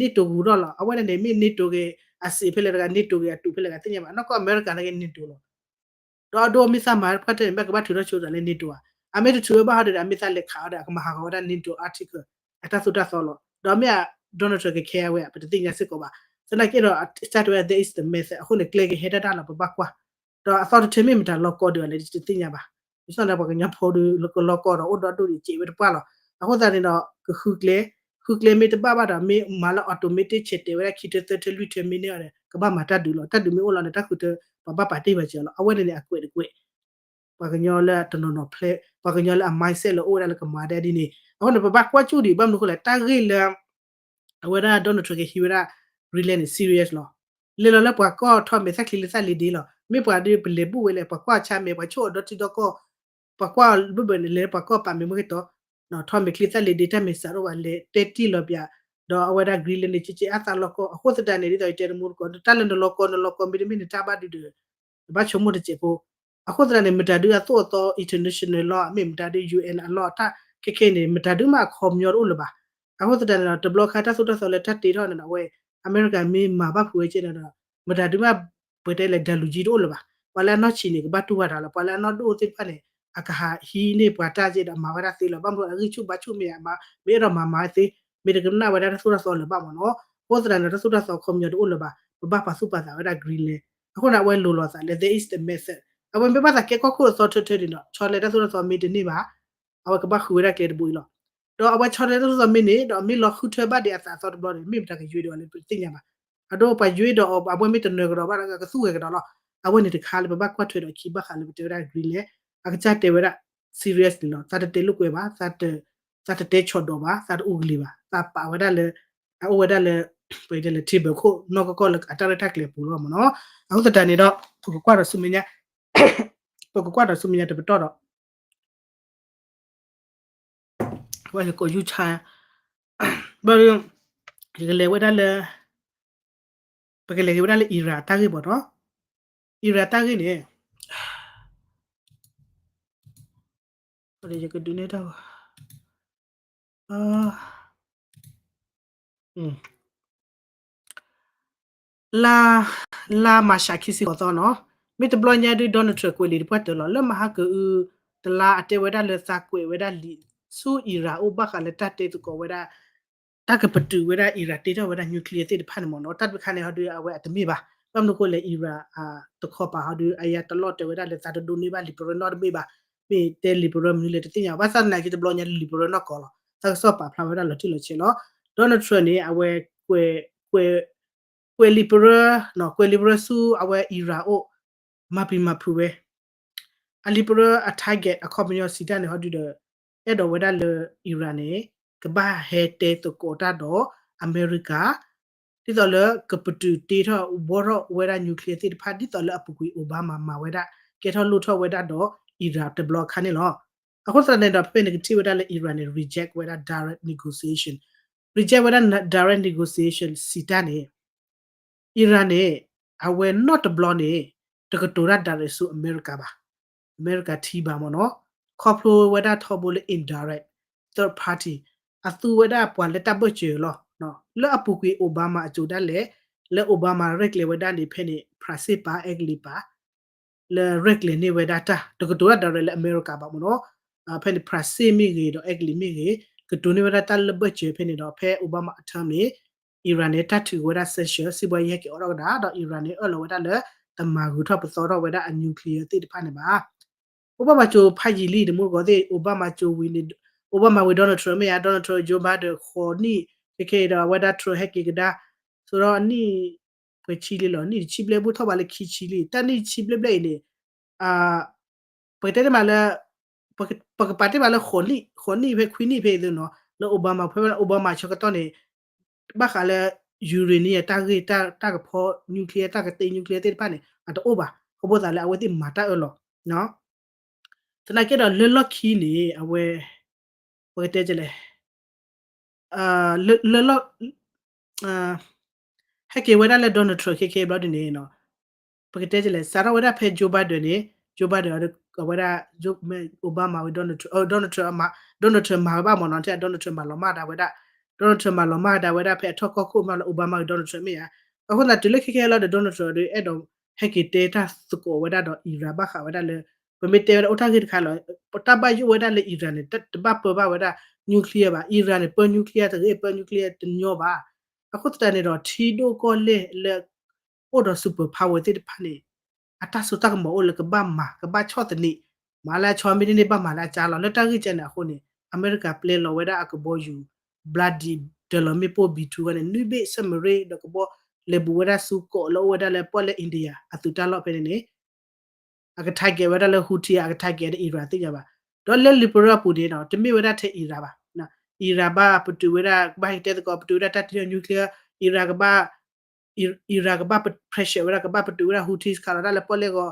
NATO ကဟူးထီၣ်လီၤ, အဝဲန့ၣ်န့ၣ် မ့ၢ် NATO ဂ့ၤ အစံးဖဲလဲၣ်တဂၤ NATO ဂ့ၤ အတူးဖဲလဲၣ်တဂၤ သ့ၣ်ညါဘၣ်, နီၢ်ကီၢ်အမဲရကၤနာ်က့ NATO လီၤ, ဒီးအဒိမ့ၢ်သးမၤပှၢ်တၢၢ်န့ၣ် မ့ၢ်ကဘၣ်ထုးထီၣ်ဆိသးလၢ NATO ဧါ, အမ့ၢ်တထုးဝဲဘၣ်ဟီဒီး အမ့ၢ်သးလဲၤခးအီၤဒီး အကမၤဟးဂီၤဝဲဒၣ် NATO article အတၢ်သိၣ်တၢ်သီလီၤ, ဒီးမ့ၢ် Donald Trump ကခဲအဝဲ ပတသ့ၣ်ညါစ့ၢ်ကီးဘၣ်, သနာ်က့ဒီး စံးတၢ်ဝဲ there is the method အဃိန့ၣ် ကျဲကဟဲဒၣ်တၢ်လီၤ ပဘၣ်ကွၢ်, ဒီးအသီတထၢမ့ၢ်မတၤလီၤကီဒုးလဲၣ် တသ့ၣ်ညါဘၣ်, ယဆိကမိၣ်ပှၤကညီဖိဒီး ကလီၤကီဒီးအိၣ်ဒီဒူၣ်ဒံးစံးဝဲတပှၢ်လီၤ, အဃိသတးန့ၣ်ဒီး ကဃုကျဲ, ဃုကျဲမ့ၢ်တဘၣ်ဘၣ်ဒီး မ့ၢ်မၤလၢ automatic ဆဲးတဲာ်ဝဲဒၣ်ခံထၢသၢထၢလွံၢ်ထၢမ့ၢ်န့ၢ်အီၤန့ၣ် ကဘၣ်မၤတၢ်ဒုးလီၤ, တၢ်ဒုးမ့ၢ်အိၣ်လီၤန့ၣ် တၢ်ဃုထၢ ပှၤဘၣ်ပာ်တ့ၢ်ပာ်စၢၤလီၤ, အဝဲန့ၣ်န့ၣ် အကွဲးတကွဲး ပှၤကညီလၢတနီၤနီၤဖျဲ ပှၤကညီလၢအ mindset လၢအိၣ်ဝဲဒၣ်လၢကမၤဒ်ဒ်န့ၣ်, အဃိန့ၣ် ပဘၣ်ကွၢ်ကၠူၣ်ဒံး ဘၣ်မနုၤဃိလဲၣ် တၢ်ဂ့ၢ်လၢ အဝဲဒၣ် Donald Trump ကဟံးဝဲဒၣ် Greenland န့ၣ် serious လီၤ, လဲၤလီၤလၢပှၤကီၢ်ထီၣ်မဲာ်သၣ်ချံလၢသၣ်လံၤဒ့လီၤ, မ့ၢ်ပှၤဒုးပလဲၤဘူၣ်ဝဲလဲၣ် ပှၤကွၢ်ဆါမဲာ် ပှၤဆိၣ်အီၤဒီတံၤဒီကီၢ်, ပှၤကွၢ်ဘၣ်ဘၣ်န့ၣ် လဲၤလၢပှၤကီၢ်ပာ်မဲာ်မ့ၢ်က့ၤတီၤ ထီၣ်မဲာ်ချံသၣ်လံၤဒ့ တၢ်မဲာ်စးထီၣ်ဝဲလဲၤတဲတံၢ်လီၤပၠး, ဒီးအဝဲဒၣ် Greenland န့ၣ် ကက့အါသးလီၢ်ကီၢ်, အဃိသတးန့ၣ် ဒ်သိးယတဲတမူတကိး တၢ်လၢနလီၢ်ကီၢ် နလီၢ်ကီၢ်မ့တမ့ၢ်နတၢ်ဘၣ်ဒုးဒီး နဘၣ်ဆိကမိၣ်တစဲးဖိ, အဃိသတးန့ၣ် မတၤဒုးအသိၣ်အသီ international law မ့ၢ်မတၤဒုး UN အ law တၢ်ခဲခဲအံၤန့ၣ် မတၤဒုးမ့ၢ်အခီပညီတအိၣ်လၢၤဘၣ်, အဃိသတးန့ၣ်ဒီး တဘျီခါတၢ်သိၣ်တၢ်သီလၢတၢ်တ့ထီၣ်န့ၣ်ဒီး အဝဲ အမဲရကၤမ့ၢ်မၤဘၣ်ဖုးဝဲကဲန့ၣ်ဒီး မတၤဒုးမ့ၢ်ပှဲၤတဲလဲၣ် ဒၣ်လူၤကံတအိၣ်လၢၤဘၣ်, ပှၤလၢအနီၢ်ဆံးန့ၣ် ကဘၣ်တူၢ်ဘၣ်တၢ်လီၤ, ပှၤလၢအနီၢ်ဒိၣ်သ့ၣ်တဖၣ်န့ၣ် အကဟးဟံးန့ၢ်ပှၤတၢ်ကဲဒီးမၤဝဲဒၣ်သ့လီၤ, ဘၣ်မနုၤအဂံၢ်ဆူၣ်ဘါဆူၣ်မ့ၢ်ဧါ, မ့ၢ်အဲၣ်ဒိးမၤမၤသ့, မ့ၢ်တကနၣ်ဝဲဒၣ်တၢ်သိၣ်တၢ်သီလၢၤဘၣ်မ့ၢ်နီၤ, အဃိသတးန့ၣ် တၢ်သိၣ်တၢ်သီခီပညီတအိၣ်လၢၤဘၣ်, ပဘၣ်ပာ်သူၣ်ပာ်သးဝဲဒၣ် Greenland, အဃိန့ၣ် အဝဲလိၤလိာ်သးလၢ there is the method, အဝဲမ့ၢ်ဘၣ်သးကဲကီၢ်ခိၣ်အသီထၢထၢဒံးဒီး ဆီလဲတၢ်သိၣ်တၢ်သီမ့ၢ်တန့ၢ်ဘၣ် အဝဲကဘၣ်ဃုဝဲဒၣ်ကျဲတဘိအံၤလီၤ, ဒီးအဝဲဆီလဲတၢ်သိၣ်တၢ်သီမ့ၢ်န့ၣ် ဒီးမ့ၢ်လီၤဃုထၢဘၣ်ဒံးအသးအသီတဘျီန့ၣ် မ့ၢ်ပတၢ်ကယွ့ဒီးအီၤလၢပတသ့ၣ်ညါဘၣ်, အဒိပှၤယွ့ဒီးအီၤ အဝဲမ့ၢ်တနၢၤကဒီးဘၣ်ဒီး ကသူၣ်ဂဲၤကဒီးလီၤ, အဝဲန့ၣ်တခါလၢပဘၣ်ကွၢ်ထွဲဒီးခံဘၣ်ဃးလၢပတဲဝဲဒၣ် Greenland အကစၢ်တဲဝဲဒၣ် serious န့ၣ်လီၤ, သးတတဲလိာ်ကွဲဘၣ်, သးတတဲဆီၣ်ဒီးဘၣ်, သးတအိၣ်ကလံၤဘၣ်, သးပာ်ဝဲဒၣ်လၢ အအိၣ်ဝဲဒၣ်လၢ ပတဲလၢ table ခိၣ်နီၢ်ကီၢ်ကီၢ်လၢအတၢ်ရဲၣ်တၢ်ကျဲၤပူၤလီၤမ့ၢ်နီၤ, အဃိသတးန့ၣ်ဒီး ပကကွၢ်ဒီးဆူမဲာ်ညါ ပကကွၢ်ဒီးဆူမဲာ်ညါတပတီၢ်ဒီး ဝဲယကိးယူၢ်ဆါ ဘျီ ယကလဲၤဝဲဒၣ်လၢ ပကလဲၤက့ၤဝဲဒၣ်လၢ Iran တၢ်ဂ့ၢ်ဘၣ်နီၤ, Iran တၢ်ဂ့ၢ်န့ၣ် ယကဒုးနဲၣ်တၢ် လါ လါမၤရှးခံဆံဃိးသီနီၤ, မ့ၢ်တဘျီညါဒုး Donald Trump ကွဲးလံာ်တပှၢ်တၢၢ်လီၤ. လၢမဟါကအု တလါအတဲဝဲဒၣ်လၢသးကွဲးဝဲဒၣ်လံာ်ဆူ Iran အိၣ်ဘၣ်ဃးလၢတၢ်တဲသကိးဝဲဒၣ် တၢ်ကပတုာ်ဝဲဒၣ် Iran တ့ထီၣ်ဝဲဒၣ် nuclear သ့ၣ်တဖၣ်န့ၣ်မ့ၢ်နီၤ, တၢ်တခါန့ၣ်ဟီဒုး အဝဲအတမ့ၢ်ဘၣ်. ဘၣ်မနုၤအဃိလဲၣ် Iran တခီပၤဟီဒုး အယါတလီၢ်တဲဝဲဒၣ်လၢသးတဒိးန့ၢ်ဘၣ် liberal နီတမ့ၢ်ဘၣ်. မ့ၢ်တဲ liberal မနုၤလဲၣ်တသ့ၣ်ညါ, ဘၣ်ဆၣ်သနာ်က့တဘျီညါ liberal နီၢ်ကီၢ်လီၤ. တၢ်ကစီၣ်ပာ်ဖျါဝဲဒၣ်လီၤတံၢ်လီၤဆဲးလီၤ. Donald Trump န့ၣ် အဝဲ ကွဲး ကွဲး liberal ကွဲး liberal ဆူအဝဲ Iran အိၣ် မၤပျံၤမၤဖုးဝဲ အ liberal အ target အခီပညီစံးတၢ်န့ၣ်ဟီဒုဒီး အဲၣ်ဒိးဝဲဒၣ်လၢ Iran န့ၣ် ကဘၣ်ဟဲတဲသကိးတၢ်ဒီးအမဲရကၤ ဒ်သိးလၢကပတုာ်တ့ထီၣ်ဘှီထီၣ်ဝဲဒၣ် nuclear သ့ၣ်တဖၣ် ဒ်သိးလၢအပူၤကွံာ် Obama မၤဝဲဒၣ် ကဲထီၣ်လိၣ်ထီၣ်ဝဲဒၣ်ဒီး Iran တဘျီအခါန့ၣ်လီၤ. အဃိသတးန့ၣ်ဒီး ဖဲဖဲန့ၣ်ကထံၣ်ဝဲဒၣ်လၢ Iran န့ၣ် reject ဝဲဒၣ် direct negotiation, reject ဝဲဒၣ် direct negotiation စံးတၢ်န့ၣ် Iran န့ၣ် အဝဲနီတဘျီန့ၣ် တကတိၤတၢ် direct ဆူအမဲရကၤဘၣ်. အမဲရကၤထံဘၣ်မ့ၢ်နီၤ, ခီဖျိဝဲဒၣ်ထီဘိလၢ indirect, third party, အသူဝဲဒၣ်ပှၤလၢတၢ်ဘၢၣ်စၢၤလီၤ. လၢအပူၤကွံာ် Obama အစိၤဒၣ်လဲာ်, လၢ Obama ရဲၣ်ကျဲၤဝဲဒၣ်န့ၣ် ဖဲန့ၣ် ဖြၣ်စ့ၣ်ပာ် အဲကလံးပာ် လၢရဲၣ်ကျဲၤန့ၢ်ဝဲဒၣ်တၢ် တကတိၤတၢ် direct လၢအမဲရကၤဘၣ်မ့ၢ်နီၤ, ဖဲန့ၣ် ဖြၣ်စ့ၣ်မ့ၢ်ဂ့ၤ ဒီးအဲကလံးမ့ၢ်ဂ့ၤ ကတိၤန့ၢ်ဝဲဒၣ်တၢ်လၢဘၢၣ်စၢၤဖဲန့ၣ်ဒီး ဖဲ Obama အ term န့ၣ် Iran န့ၣ် တၢ်ထုးဝဲဒၣ် sanction စံးဘှီယဲၢ်က့ၤအိးထီၣ်ကဒါ ဒီး Iran န့ၣ် အၢၣ်လီၤဝဲဒၣ်လၢ တမၤဂုၤထီၣ်ပသီထီၣ်ဝဲဒၣ်အ nuclear သ့ၣ်တဖၣ်န့ၣ်ဘၣ်. Obama စိၤဖးယံာ်လံ တမူတကိးသ့ၣ် Obama စိၤဝံၤန့ၣ် Obama ဝံၤ Donald Trump မ့ၢ်ဧါ, Donald Trump Joe Biden ဃိးနံၣ် ခဲခဲအံၤဒီး အဝဲဒၣ် Trump ဟဲက့ၤကဒါ ဆိုတော့နံၣ်ပှဲၤဆံလံလီၤ, နံၣ်တဆံဘျဲၣ် ဘူးထီၣ်ဘၣ်လၢခံဆံလံ, တၢ်နံၣ်တဆံဘျဲၣ်ဘျဲၣ်အံၤန့ၣ် ပကတဲတ့ၢ်မးလၢ ပကပာ်တ့ၢ်မးလၢ ဃိးနံၣ် ဃိးနံၣ်ဖဲ ခွံနံၣ်ဖဲအံၤသ့ၣ်နီၤ လၢ Obama ဖဲ Obama ဆၢကတီၢ်န့ၣ် ဘၣ်ဃးလၢ uranium တၢ်ဂ့ၢ်တၢ်ကဖီ nuclear တၢ်ကတ့ nuclear သ့ၣ်တဖၣ်န့ၣ် အတအိၣ်ဘၣ်, ခီဖျိသးလၢအဝဲသ့ၣ်မၤတၢ်အၢၣ်လီၤ သနာ်က့ဒီးလၢလီၢ်ခံန့ၣ် အဝဲ ပကတဲလဲၣ် လၢ ဟဲက့ၤဝဲဒၣ်လၢ Donald Trump ခဲခဲဘျီဒ်န့ၣ်နီၤ, ပကတဲလဲၣ် စးထီၣ်ဝဲဒၣ်ဖဲ Joe Biden န့ၣ် Joe Biden အဝဲဒၣ် Obama ဝံၤ Donald Trump, Donald Trump မၤ Donald Trump မၤဝဲဘၣ်မ့ၢ်နီၤ, တဲ Donald Trump မၤလီၤမၢ်ဒၣ်ဝဲဒၣ်, Donald Trump မၤလီၤမၢ်ဒၣ်ဝဲဒၣ်ဖဲအထီၣ်ကီၢ်ခိၣ်မးလၢ Obama ဝံၤ Donald Trump မ့ၢ်ဧါ. အဃိသတးတုၤလၢခဲခဲလီၤဒီး Donald Trump ဒီး အဲၣ်ဒိးဟဲက့ၤတဲတၢ်သကိးဝဲဒၣ်ဒီး Iran ဘၣ်ဃးဝဲဒၣ်လၢ ပမ့ၢ်တဲဝဲဒၣ်အိၣ်တၢ်ဂ့ၢ်တခါလီၤ, တၢ်ဘၣ်ယိၣ်ဝဲဒၣ်လၢ Iran န့ၣ် တဘၣ်ပၢဘၣ်ဝဲဒၣ် nuclear ဘၣ်, Iran န့ၣ် ပၢ nuclear တဂ့ၤ ပၢ nuclear တညီဘၣ်. အဃိသတးန့ၣ်ဒီး ထံဒိၣ်ကီၢ်လဲၢ်လၢ အိၣ်ဒီး superpower သ့ၣ်တဖၣ်န့ၣ် အတၢ်စိတၢ်ကမီၤအိၣ်လၢကဘၣ်မၤ ကဘၣ်ဆီၣ်သနံး, မၤလၢအဆီမ့ၢ်န့ၢ်န့ၣ် ဘၣ်မၤလၢအကါလီၤ. လၢတၢ်ဂ့ၢ်ကဲန့ၣ်အဃိန့ၣ် အမဲရကၤပျဲလီၤဝဲဒၣ်အကဘီယူၤ Bloody တၢ်လီၤမ့ၣ်ပိၢ် B two ဝဲန့ၣ် နွံဘ့ၣ် submarine ဒီးကဘီလဲၤဘူးဝဲဒၣ်ဆူကီးလၢအိၣ်ဝဲဒၣ်လၢပီၣ်လဲၣ် India အသုးတၢ်လီၢ်ဖဲန့ၣ်န့ၣ် အက target ဝဲဒၣ်လၢ Houthi အက target ဒီး Iran သ့ၣ်ညါဘၣ်. ဒီးလၢ liberal အပူၤန့ၣ်ဒီး တမ့ၢ်ဝဲဒၣ်ထဲ Iran ဘၣ်, Iran ဘၣ်ပတုာ်ဝဲဒၣ် ကဘၣ်ဟဲက့ၤတဲသကိး ပတုာ်ဝဲဒၣ်တၢ်တံာ် nuclear, Iran ကဘၣ် Iran ကဘၣ် pressure ဝဲဒၣ် ကဘၣ်ပတုာ်ဝဲဒၣ် Houthis ခးလီၤတၢ်လၢပီၣ်လဲၣ်ဂီၤ,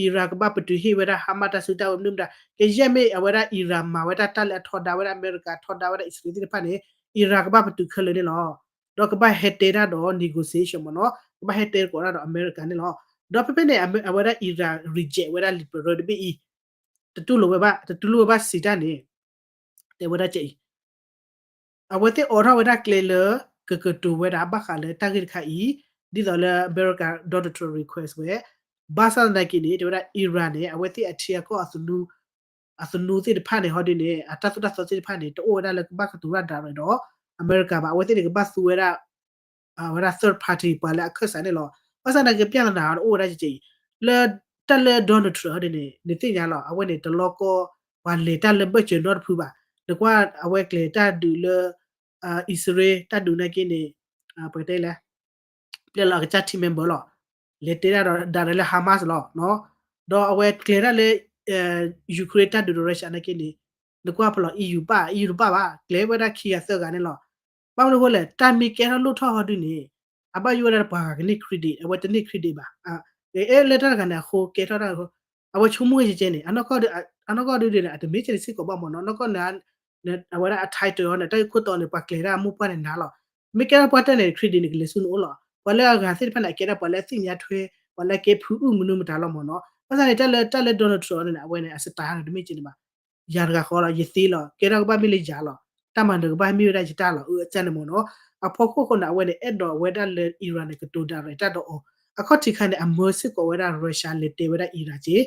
Iran ကဘၣ်ပတုာ်ဟ့ၣ်ဝဲဒၣ် Hamas တၢ်စုတၢ်ဝဲၤမနုၤမတၤ, ကယဲၢ်မ့ၢ်အဝဲဒၣ် Iran မၤဝဲဒၣ်တၢ်လၢအထီဒါဝဲဒၣ်အမဲရကၤ ထီဒါဝဲဒၣ် အံၣ်စရ့လးသ့ၣ်တဖၣ်န့ၣ် Iran ကဘၣ်ပတုာ်ခဲလၢာ်န့ၣ်လီၤ. ဒီးကဘၣ်ဟဲတဲတၢ်ဒီး negotiation မ့ၢ်နီၤ, ကဘၣ်ဟဲတဲသကိးတၢ်ဒီးအမဲရကၤန့ၣ်လီၤ. ဒီးဖဲဖဲန့ၣ် အဝဲဒၣ် Iran reject ဝဲဒၣ် liberal တဘ့ၣ်အံၤ, တတူၢ်လိာ်ဝဲဘၣ်, တတူၢ်လိာ်ဝဲဘၣ်စံးတၢ်န့ၣ်, တဲဝဲဒၣ်ကအံၤ အဝဲသ့ၣ်အိးထီၣ်ဝဲဒၣ်ကျဲလၢ ကကတိၤဝဲဒၣ်ဘၣ်ဃးလၢတၢ်ဂ့ၢ်တခါအံၤ, ဒ်သိးလၢအမဲရကၤ Donald Trump request ဝဲ, ဘၣ်ဆၣ်သနာ်က့န့ၣ် တဲဝဲဒၣ် Iran န့ၣ် အဝဲသ့ၣ်အထံအကီၢ် အသနူသ့ၣ်တဖၣ်န့ၣ် ဟီဒ်န့ၣ် အတၢ်သိၣ်တၢ်သီသ့ၣ်တဖၣ်န့ၣ် တအိၣ်ဝဲဒၣ်လၢကဘၣ်ကတိၤတၢ် direct ဒီး အမဲရကၤဘၣ်, အဝဲသ့ၣ်န့ၣ် ကဘၣ်သူဝဲဒၣ် အဝဲဒၣ် third party ပှၤလၢအခၢၣ်စးန့ၣ်လီၤ. ဘၣ်ဆၣ်သနာ်က့ ပြဿနာအိၣ်ဝဲဒၣ်ကဲကဲအံၤ, လၢတၢ်လၢ Donald Trump ဟီဒ်န့ၣ် နသ့ၣ်ညါလီၤ, အဝဲန့ၣ် တလီၢ်ကီၢ် ပှၤလဲၤတၢ်လၢဘၢၣ်စၢၤနီတဖုဘၣ်, နကွၢ်အဝဲကျဲၤတၢ်ဒုးလၢ အံၣ်စရ့လး တၢ်ဒုးနာ်က့န့ၣ် ပကတဲလဲၣ် ပျဲလီၤအကစၢ် team member လီၤ, လဲၤတဲဒၣ်ဒီး direct လၢ Hamas လီၤ, ဒီးအဝဲကျဲၤတၢ်လၢ Ukraine တၢ်ဒုးဒီး Russia နာ်က့န့ၣ် နကွၢ်ဖဲလီၤ EU ပၣ် EU တပၣ်ဘၣ်, ကျဲၤဝဲဒၣ်ခံဂၤသၢဂၤန့ၣ်လီၤ. ဘၣ်မနုၤအဃိလဲၣ်, တၢ်မ့ၢ်ကဲထီၣ်လိၣ်ထီၣ်ဟီဒ်န့ၣ် အဘၣ်ယိၣ်ဝဲဒၣ်ပှၤဂၤကန့ၢ် credit, အဝဲတန့ၢ် credit ဘၣ်. အဲ လၢတၢ်တဂၤန့ၣ်အဃိ ကဲထီၣ်တၢ်အဃိ အဝဲဆိကမိၣ်ကဲကဲန့ၣ် အနီၢ်ကီၢ်ဒုးန့ၣ် အတမ့ၢ်ကဲန့ၣ်စ့ၢ်ကီးဘၣ်မ့ၢ်နီၤ, နီၢ်ကီၢ်န့ၣ် အဝဲဒၣ်အ title န့ၣ် တၢ်ဂ့ၢ်ခိၣ်တီန့ၣ် ပှၤကျဲၤဒၣ်အမိၢ်ပှၢ်န့ၣ်နၤလီၤ. မ့ၢ်ကဲထီၣ်ပှၢ်တၢၢ်န့ၣ် credit န့ၣ် ကလဲၤဆူနအိၣ်လီၤ. ပှၤလၢအဂၤသ့ၣ်တဖၣ်န့ၣ် အကဲဒၣ်ပှၤလၢအသ့ၣ်ညါထွဲ ပှၤလၢအကဲဖုအုၣ်မနုၤမတၤလီၤမ့ၢ်နီၤ. ဘၣ်ဆၣ်န့ၣ် တၢ်လၢ တၢ်လၢ Donald Trump န့ၣ် အဝဲန့ၣ် အ style န့ၣ် တမ့ၢ်ကဲန့ၣ်ဘၣ်. ယၤတဂၤဃီလီၤ, ယသ့လီၤ, ကဲထီၣ်ကဘၣ်မ့ၢ်လၢယၤလီၤ, တၢ်မၤနၢၤကဘၣ်မ့ၢ်ဝဲဒၣ်ယတၢ်လီၤ, အကစၢ်န့ၣ်မ့ၢ်နီၤ. အဖီခိၣ်ဃိန့ၣ် အဝဲန့ၣ် အဲၣ်ဒိးဝဲဒၣ်လၢ Iran န့ၣ် ကတိၤ direct တၢ်ဒီးအီၤ, အခီၣ်ထံးခါန့ၣ် အမၢစ့ၢ်ကီးဝဲဒၣ် Russia လဲၤတဲဝဲဒၣ် Iran က့ ဒီး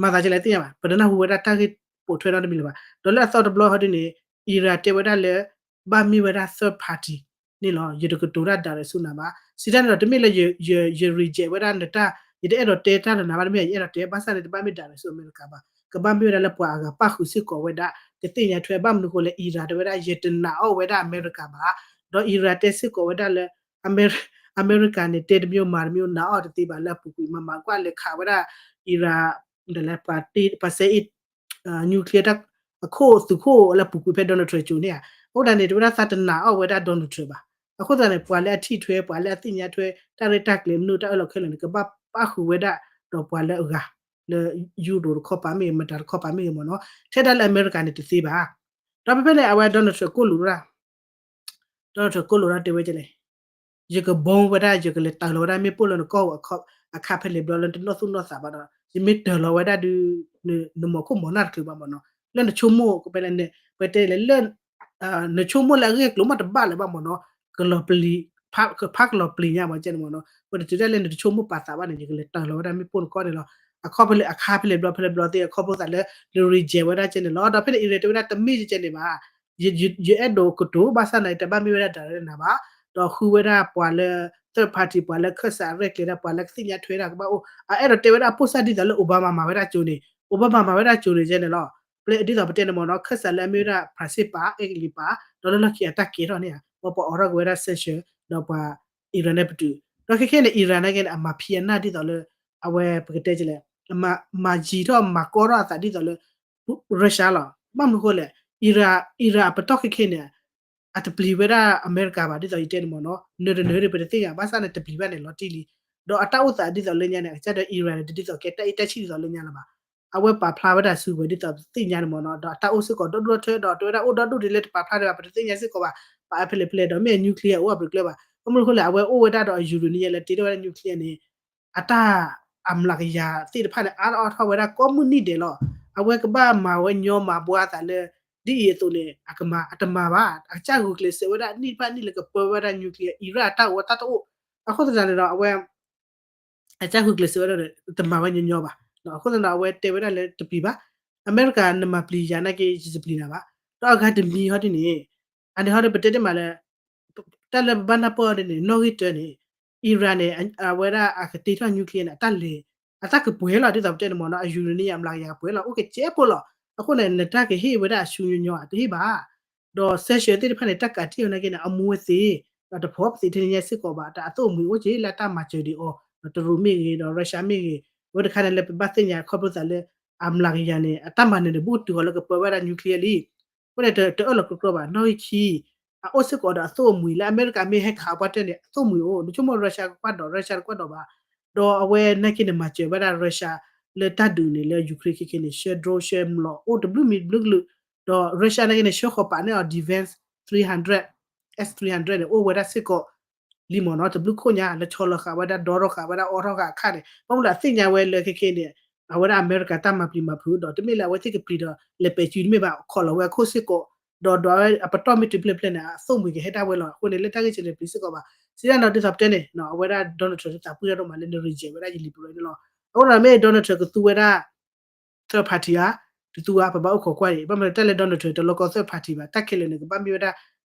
မၤသးဒ်လဲၣ်သ့ၣ်ညါဘၣ်, ပတနၢ်ဟူဝဲဒၣ်တၢ်ဂ့ၢ်ပိာ်ထွဲနီတမံၤလၢၤဘၣ်. ဒီးလၢအသီတဘျီဟီဒ်န့ၣ် Iran တဲဝဲဒၣ်လၢ ဘၣ်မ့ၢ်ဝဲဒၣ် third party န့ၣ်လီၤ, ယတကတိၤတၢ် direct ဆူနၤဘၣ်. စံးတၢ်န့ၣ်ဒီး တမ့ၢ်လၢယ reject ဝဲဒၣ်နတၢ်, ယတအဲၣ်ဒိးတဲတၢ်ဒီးနၤဘၣ်, တမ့ၢ်ယအဲၣ်ဒိးတဲ, ဘၣ်ဆၣ်န့ၣ် တဘၣ်မ့ၢ် direct ဆူအမဲရကၤဘၣ်, ကဘၣ်မ့ၢ်ဝဲဒၣ်လၢပှၤအဂၤပၣ်ဃုာ်စ့ၢ်ကီးဝဲဒၣ် ကသ့ၣ်ညါထွဲ, ဘၣ်မနုၤဃိလဲၣ် Iran တဲဝဲဒၣ် ယတနာ်အီၣ်ဝဲဒၣ်အမဲရကၤဘၣ်, ဒီး Iran တဲစ့ၢ်ကီးဝဲဒၣ်လၢ အမဲရကၤန့ၣ် တဲတမံၤမၤတမံၤ နာ်အီၣ်တသ့ဘၣ်, လၢအပူၤကွံာ် မၤမၤကွၢ်လဲၤခးဝဲဒၣ် Iran ဒ်လဲၣ် ပှၤစဲအ့ၣ် nuclear တၢ်အခိၣ်သုးခိၣ်လၢပူၤကွံာ်ဖဲ Donald Trump ကၠိန့ၣ်ဧါ. အဃိသတးန့ၣ် တဝဲဒၣ်သးတနာ်အီၣ်ဝဲဒၣ် Donald Trump ဘၣ်. အဃိသတးန့ၣ် ပှၤလၢအထံၣ်ထွဲ ပှၤလၢအသ့ၣ်ညါထွဲ တၢ်ရဲၣ်တၢ်ကျဲၤမနုၤတၢ်အၢၣ်လီၤခဲလၢာ်န့ၣ် ကဘၣ်ပၣ်ဃုာ်ဝဲဒၣ် ဒီးပှၤလၢအဂၤ လၢ Euro တခီပၤမ့ၢ်ဂ့ၤ မတၤတခီပၤမ့ၢ်ဂ့ၤမ့ၢ်နီၤ. ထဲဒၣ်လၢအမဲရကၤန့ၣ်တသ့ဘၣ်. ဒီးဖဲဖဲန့ၣ် အဝဲ Donald Trump ကိၣ်လူၤဒၣ် Donald Trump ကိၣ်လိာ်ဒၣ်တဲဝဲဒ်လဲၣ်, ယကဘီဝဲဒၣ် ယကလဲၤတၢ်လီၤဝဲဒၣ်မ့ၣ်ပိၢ်လၢနကီၢ်ပူၤအခါဖဲလဲၣ်ဘျီလၢနတနီၣ်သူၣ်နီၣ်သးဘၣ်ဒီး ယမ့ၢ်တၢ်လီၤဝဲဒၣ်ဒုး နမီၤခိၣ်မီၤနၢ်တချုးဘၣ်မ့ၢ်နီၤ. လၢနဆိကမိၣ် ပတဲလဲၣ် ပတဲလဲၣ်လၢ နဆိကမိၣ်လၢအဂ့ၢ်အကျိၤမ့ၢ်တဘၣ်လၢၤဘၣ်မ့ၢ်နီၤ, ကလီၤပျံၤ ဖးကလီၤပျံၤညါမ့ၢ်ကဲန့ၣ်မ့ၢ်နီၤ. ပတတုၤဒၣ်လၢနတဆိကမိၣ်ပာ်သးဘၣ်န့ၣ် ယကလဲၤတၢ်လီၤဝဲဒၣ်မ့ၣ်ပိၢ်နကီၢ်န့ၣ်လီၤ. အခီဖဲလဲၣ် အခါဖဲလဲၣ်ဘျီဖဲလဲၣ်ဘျီသ့ၣ် အခီဖဲသးလၢ န reject ဝဲဒၣ်ကဲန့ၣ်လီၤ. ဒီးဖဲန့ၣ် Iran တဲဝဲဒၣ်တမ့ၢ်ကဲန့ၣ်ဘၣ် ယအဲၣ်ဒိးကတိၤ ဘၣ်ဆၣ်သနာ်က့ တဘၣ်မ့ၢ်ဝဲဒၣ် direct နၤဘၣ်, ဒီးဃုဝဲဒၣ်ပှၤလၢ third party ပှၤလၢခၢၣ်စးရဲၣ်ကျဲၤဒၣ် ပှၤလၢကသ့ၣ်ညါထွဲဒၣ်ကဘၣ်အိၣ်, အအဲၣ်ဒိးတဲဝဲဒၣ်အပိၢ်စၢ်ဒ်သိးလၢ Obama မၤဝဲဒၣ်ကၠိန့ၣ်, Obama မၤဝဲဒ်ကၠိန့ၣ်ကဲန့ၣ်လီၤ. ပျဲဒ်သိးပတဲန့ၣ်မ့ၢ်နီၤ ခၢၣ်စးလၢအမ့ၢ်ဝဲဒၣ် ဖရၣ်စ့ၣ်ပာ် အဲကလံးပာ် ဒီးလၢလီၢ်ခံအတၢ်ကဲထီၣ်န့ၣ် ပှၤပှၤအိးထီၣ်က့ၤဝဲဒၣ် sanction ဒီးပှၤ Iran န့ၣ်ပတုာ်, ဒီးခဲခဲန့ၣ် Iran န့ၣ်ကဲန့ၣ် အမၤဖံးအနၢ်ဒ်သိးလၢ အဝဲပကတဲလဲၣ် မၤယံၤထီၣ်မၤကီထီၣ်အသးဒ်သိးလၢ Russia လီၤ. ဘၣ်မနုၤဃိလဲၣ် Iran Iran အပတီၢ်ခဲခဲန့ၣ် အတပျံၤဝဲဒၣ်အမဲရကၤဘၣ် ဒ်သိးယတဲန့ၣ်မ့ၢ်နီၤ, နၢၤတနၢၤဒ်ပတသ့ၣ်ညါ ဘၣ်ဆၣ်န့ၣ်တပျံၤဘၣ်န့ၣ်လီၤတံၢ်လံ. ဒီးအတၢ်အိၣ်သးဒ်သိးလၢညါန့ၣ် အကစၢ်ဒီး Iran န့ၣ် တဒ်သိးကဲတၢ်အ့ၣ်တၢ်ဆံၣ်ဒ်သိးလၢညါလၢၤဘၣ်. အဝဲပာ်ဖျါဝဲဒၣ်စုကဝဲၤဒ်သိးပသ့ၣ်ညါန့ၣ်မ့ၢ်နီၤ, ဒီးအတၢ်အိၣ်စ့ၢ်ကီးဒီဒူၣ်ဒီထၢ ဒီးတဲဝဲဒၣ်အိၣ်ဒီဒူၣ်ဒ်လဲၣ်တပာ်ဖျါဒံးဘၣ် ပတသ့ၣ်ညါစ့ၢ်ကီးဘၣ်, ပာ်ဖဲလဲၣ်ဖဲလဲၣ်ဒီးမ့ၢ်အ nuclear အိၣ်အပူၤတကျၢၤဘၣ်. ဘၣ်မနုၤဃိလဲၣ် အဝဲအိၣ်ဝဲဒၣ်ဒီးအ uranium လၢတ့ထီၣ်ဝဲဒၣ် nuclear န့ၣ် အတၢ် အမျးကယၤသ့ၣ်တဖၣ်န့ၣ် အါထီၣ်အါထီၣ်ဝဲဒၣ်ကိးမုၢ်နံၤဒဲးလီၤ. အဝဲကဘၣ်မၤဝဲညီမၤဘှါသးလၢ ဒ်အံၤအသိးန့ၣ် အကမၤ အတမၤဘၣ်. အကစၢ်ဂုာ်ကျဲးစၢးဝဲဒၣ်နံၣ်တဖၣ်နံၣ်လၢကပၢဝဲဒၣ် nuclear, Iran အတၢ်အိၣ်အတၢ်တအိၣ်. အဃိသတးန့ၣ်ဒီး အဝဲ အကစၢ်ဂုာ်ကျဲးစၢးဝဲဒၣ်ဒီး တမၤဝဲညီညီဘၣ်. အဃိသတးဒီး အဝဲတဲဝဲဒၣ်လၢတပျံၤဘၣ်. အမဲရကၤနမၤပျံၤယၤနာ်က့ ယတပျံၤနၤဘၣ်. ဒီးအဂၤတမံၤဟီဒ်န့ၣ် အန့ၣ်ဟီဒီးပတဲတ့ၢ်မးလၢ တၢ်လၢပဘၣ်နၢ်ပၢၢ်အီၤဒ်န့ၣ် နီၣ်ဂံၢ်တၢန့ၣ် Iran န့ၣ် အဝဲဒၣ်အကတ့ထီၣ် nuclear န့ၣ် အတၢ်လဲၤ အတၢ်ကပှဲၤလီၤ ဒ်သိးပတဲန့ၣ်မ့ၢ်နီၤ အ uranium အမျးကယၤကပှဲၤလီၤ အိၣ်ကဲကဲဖိလီၤ. အဃိန့ၣ် နတၢ်ကဟ့ၣ်ဝဲဒၣ်အဆူညီညီ တဟ့ၣ်ဘၣ်. ဒီး sanction သ့ၣ်တဖၣ်န့ၣ် တၢ်ကးတံာ်အီၤနာ်က့န့ၣ် အမူဝဲသ့ ဒီးတဖိးပသ့ထဲန့ၣ်ညါစ့ၢ်ကီးဘၣ် တၢ်အသိၣ်အမှံၤအိၣ်က့ၤလၢတၢ်မၤစၢၤဒံးအီၤ ဒီးတရူးမ့ၢ်ဂ့ၤ ဒီး Russia မ့ၢ်ဂ့ၤ အဝဲတခါန့ၣ်လၢပဘၣ်သ့ၣ်ညါခီဖျိသးလၢ အမျးကယၤန့ၣ် အတၢ်မၤနၢၤန့ၣ် ဘူးတုၤဃီၤလၢကပၢဝဲဒၣ် nuclear လံ. အဃိန့ၣ် တအၢၣ်လီၤကြီကြီဘၣ် နီၣ်ဂံၢ်ခံ အအိၣ်စ့ၢ်ကီးဒီးအသိၣ်အမှံၤလၢအမဲရကၤမ့ၢ်ဟဲခးပှၤတၢၢ်န့ၣ် အသိၣ်မှံၤအိၣ် နဆိကမိၣ် Russia ကကွၢ်ဒိး Russia တကွၢ်ဒိးဘၣ်. ဒီးအဝဲနာ်က့န့ၣ် မၤစၢၤဝဲဒၣ် Russia လၢတၢ်ဒုးန့ၣ်လၢ Ukraine ခဲခဲန့ၣ် ဆှၢ drone ဆှၢမျိာ်အိၣ်တဘျုးမံၤတဘျုးကလုာ် ဒီး Russia နာ်က့န့ၣ် ဆှၢဃီၤပာ်န့ၢ်အီၤ defense three hundred, S three hundred န့ၣ် အိၣ်ဝဲဒၣ်စ့ၢ်ကီးလံမ့ၢ်နီၤ တဘျုးခိၣ်ညါ လၢဆီလီၤဃာ်ဝဲဒၣ် ဒီထီၣ်ဃာ်ဝဲဒၣ် အိးထီၣ်ဃာ်အခါန့ၣ် ဘၣ်မနုၤအသ့ၣ်ညါဝဲလၢခဲခဲန့ၣ် အဝဲဒၣ်အမဲရကၤတၢ်မၤပျံၤမၤဖုးဒီး တမ့ၢ်လၢအဝဲသ့ၣ်ကပျံၤဒီး လဲၤပဲာ်စုတမ့ၢ်ဘၣ် ခီၣ်လီၤဝဲအခိၣ်စ့ၢ်ကီး ဒီးဒီးအပတီၢ်မ့ၢ်တုၤဖျဲၣ်ဖျဲၣ်န့ၣ် အသိၣ်မှံၤကဟဲဒၣ်ဝဲလီၤ. အဃိန့ၣ် လၢတၢ်ဂ့ၢ်ကဲန့ၣ် ပျံၤစ့ၢ်ကီးဘၣ်. စံးဒၣ်နီၤဒ်သိးပတဲန့ၣ် အဝဲဒၣ် Donald Trump တသးပှၢ်တၢ်ဒိၣ်မးလၢန reject ဝဲဒၣ်ယလံာ်ပရၢန့ၣ်လီၤ. အဃိဒီးမ့ၢ် Donald Trump ကသူဝဲဒၣ် third party ဧါ, တသူဧါ, ပဘၣ်အိၣ်ခိးကွၢ်အံၤ, ဘၣ်မနုၤတၢ်လၢ Donald Trump တလီၤကီ third party ဘၣ်, တၢ်ခဲလၢာ်န့ၣ် ကဘၣ်မ့ၢ်ဝဲဒၣ်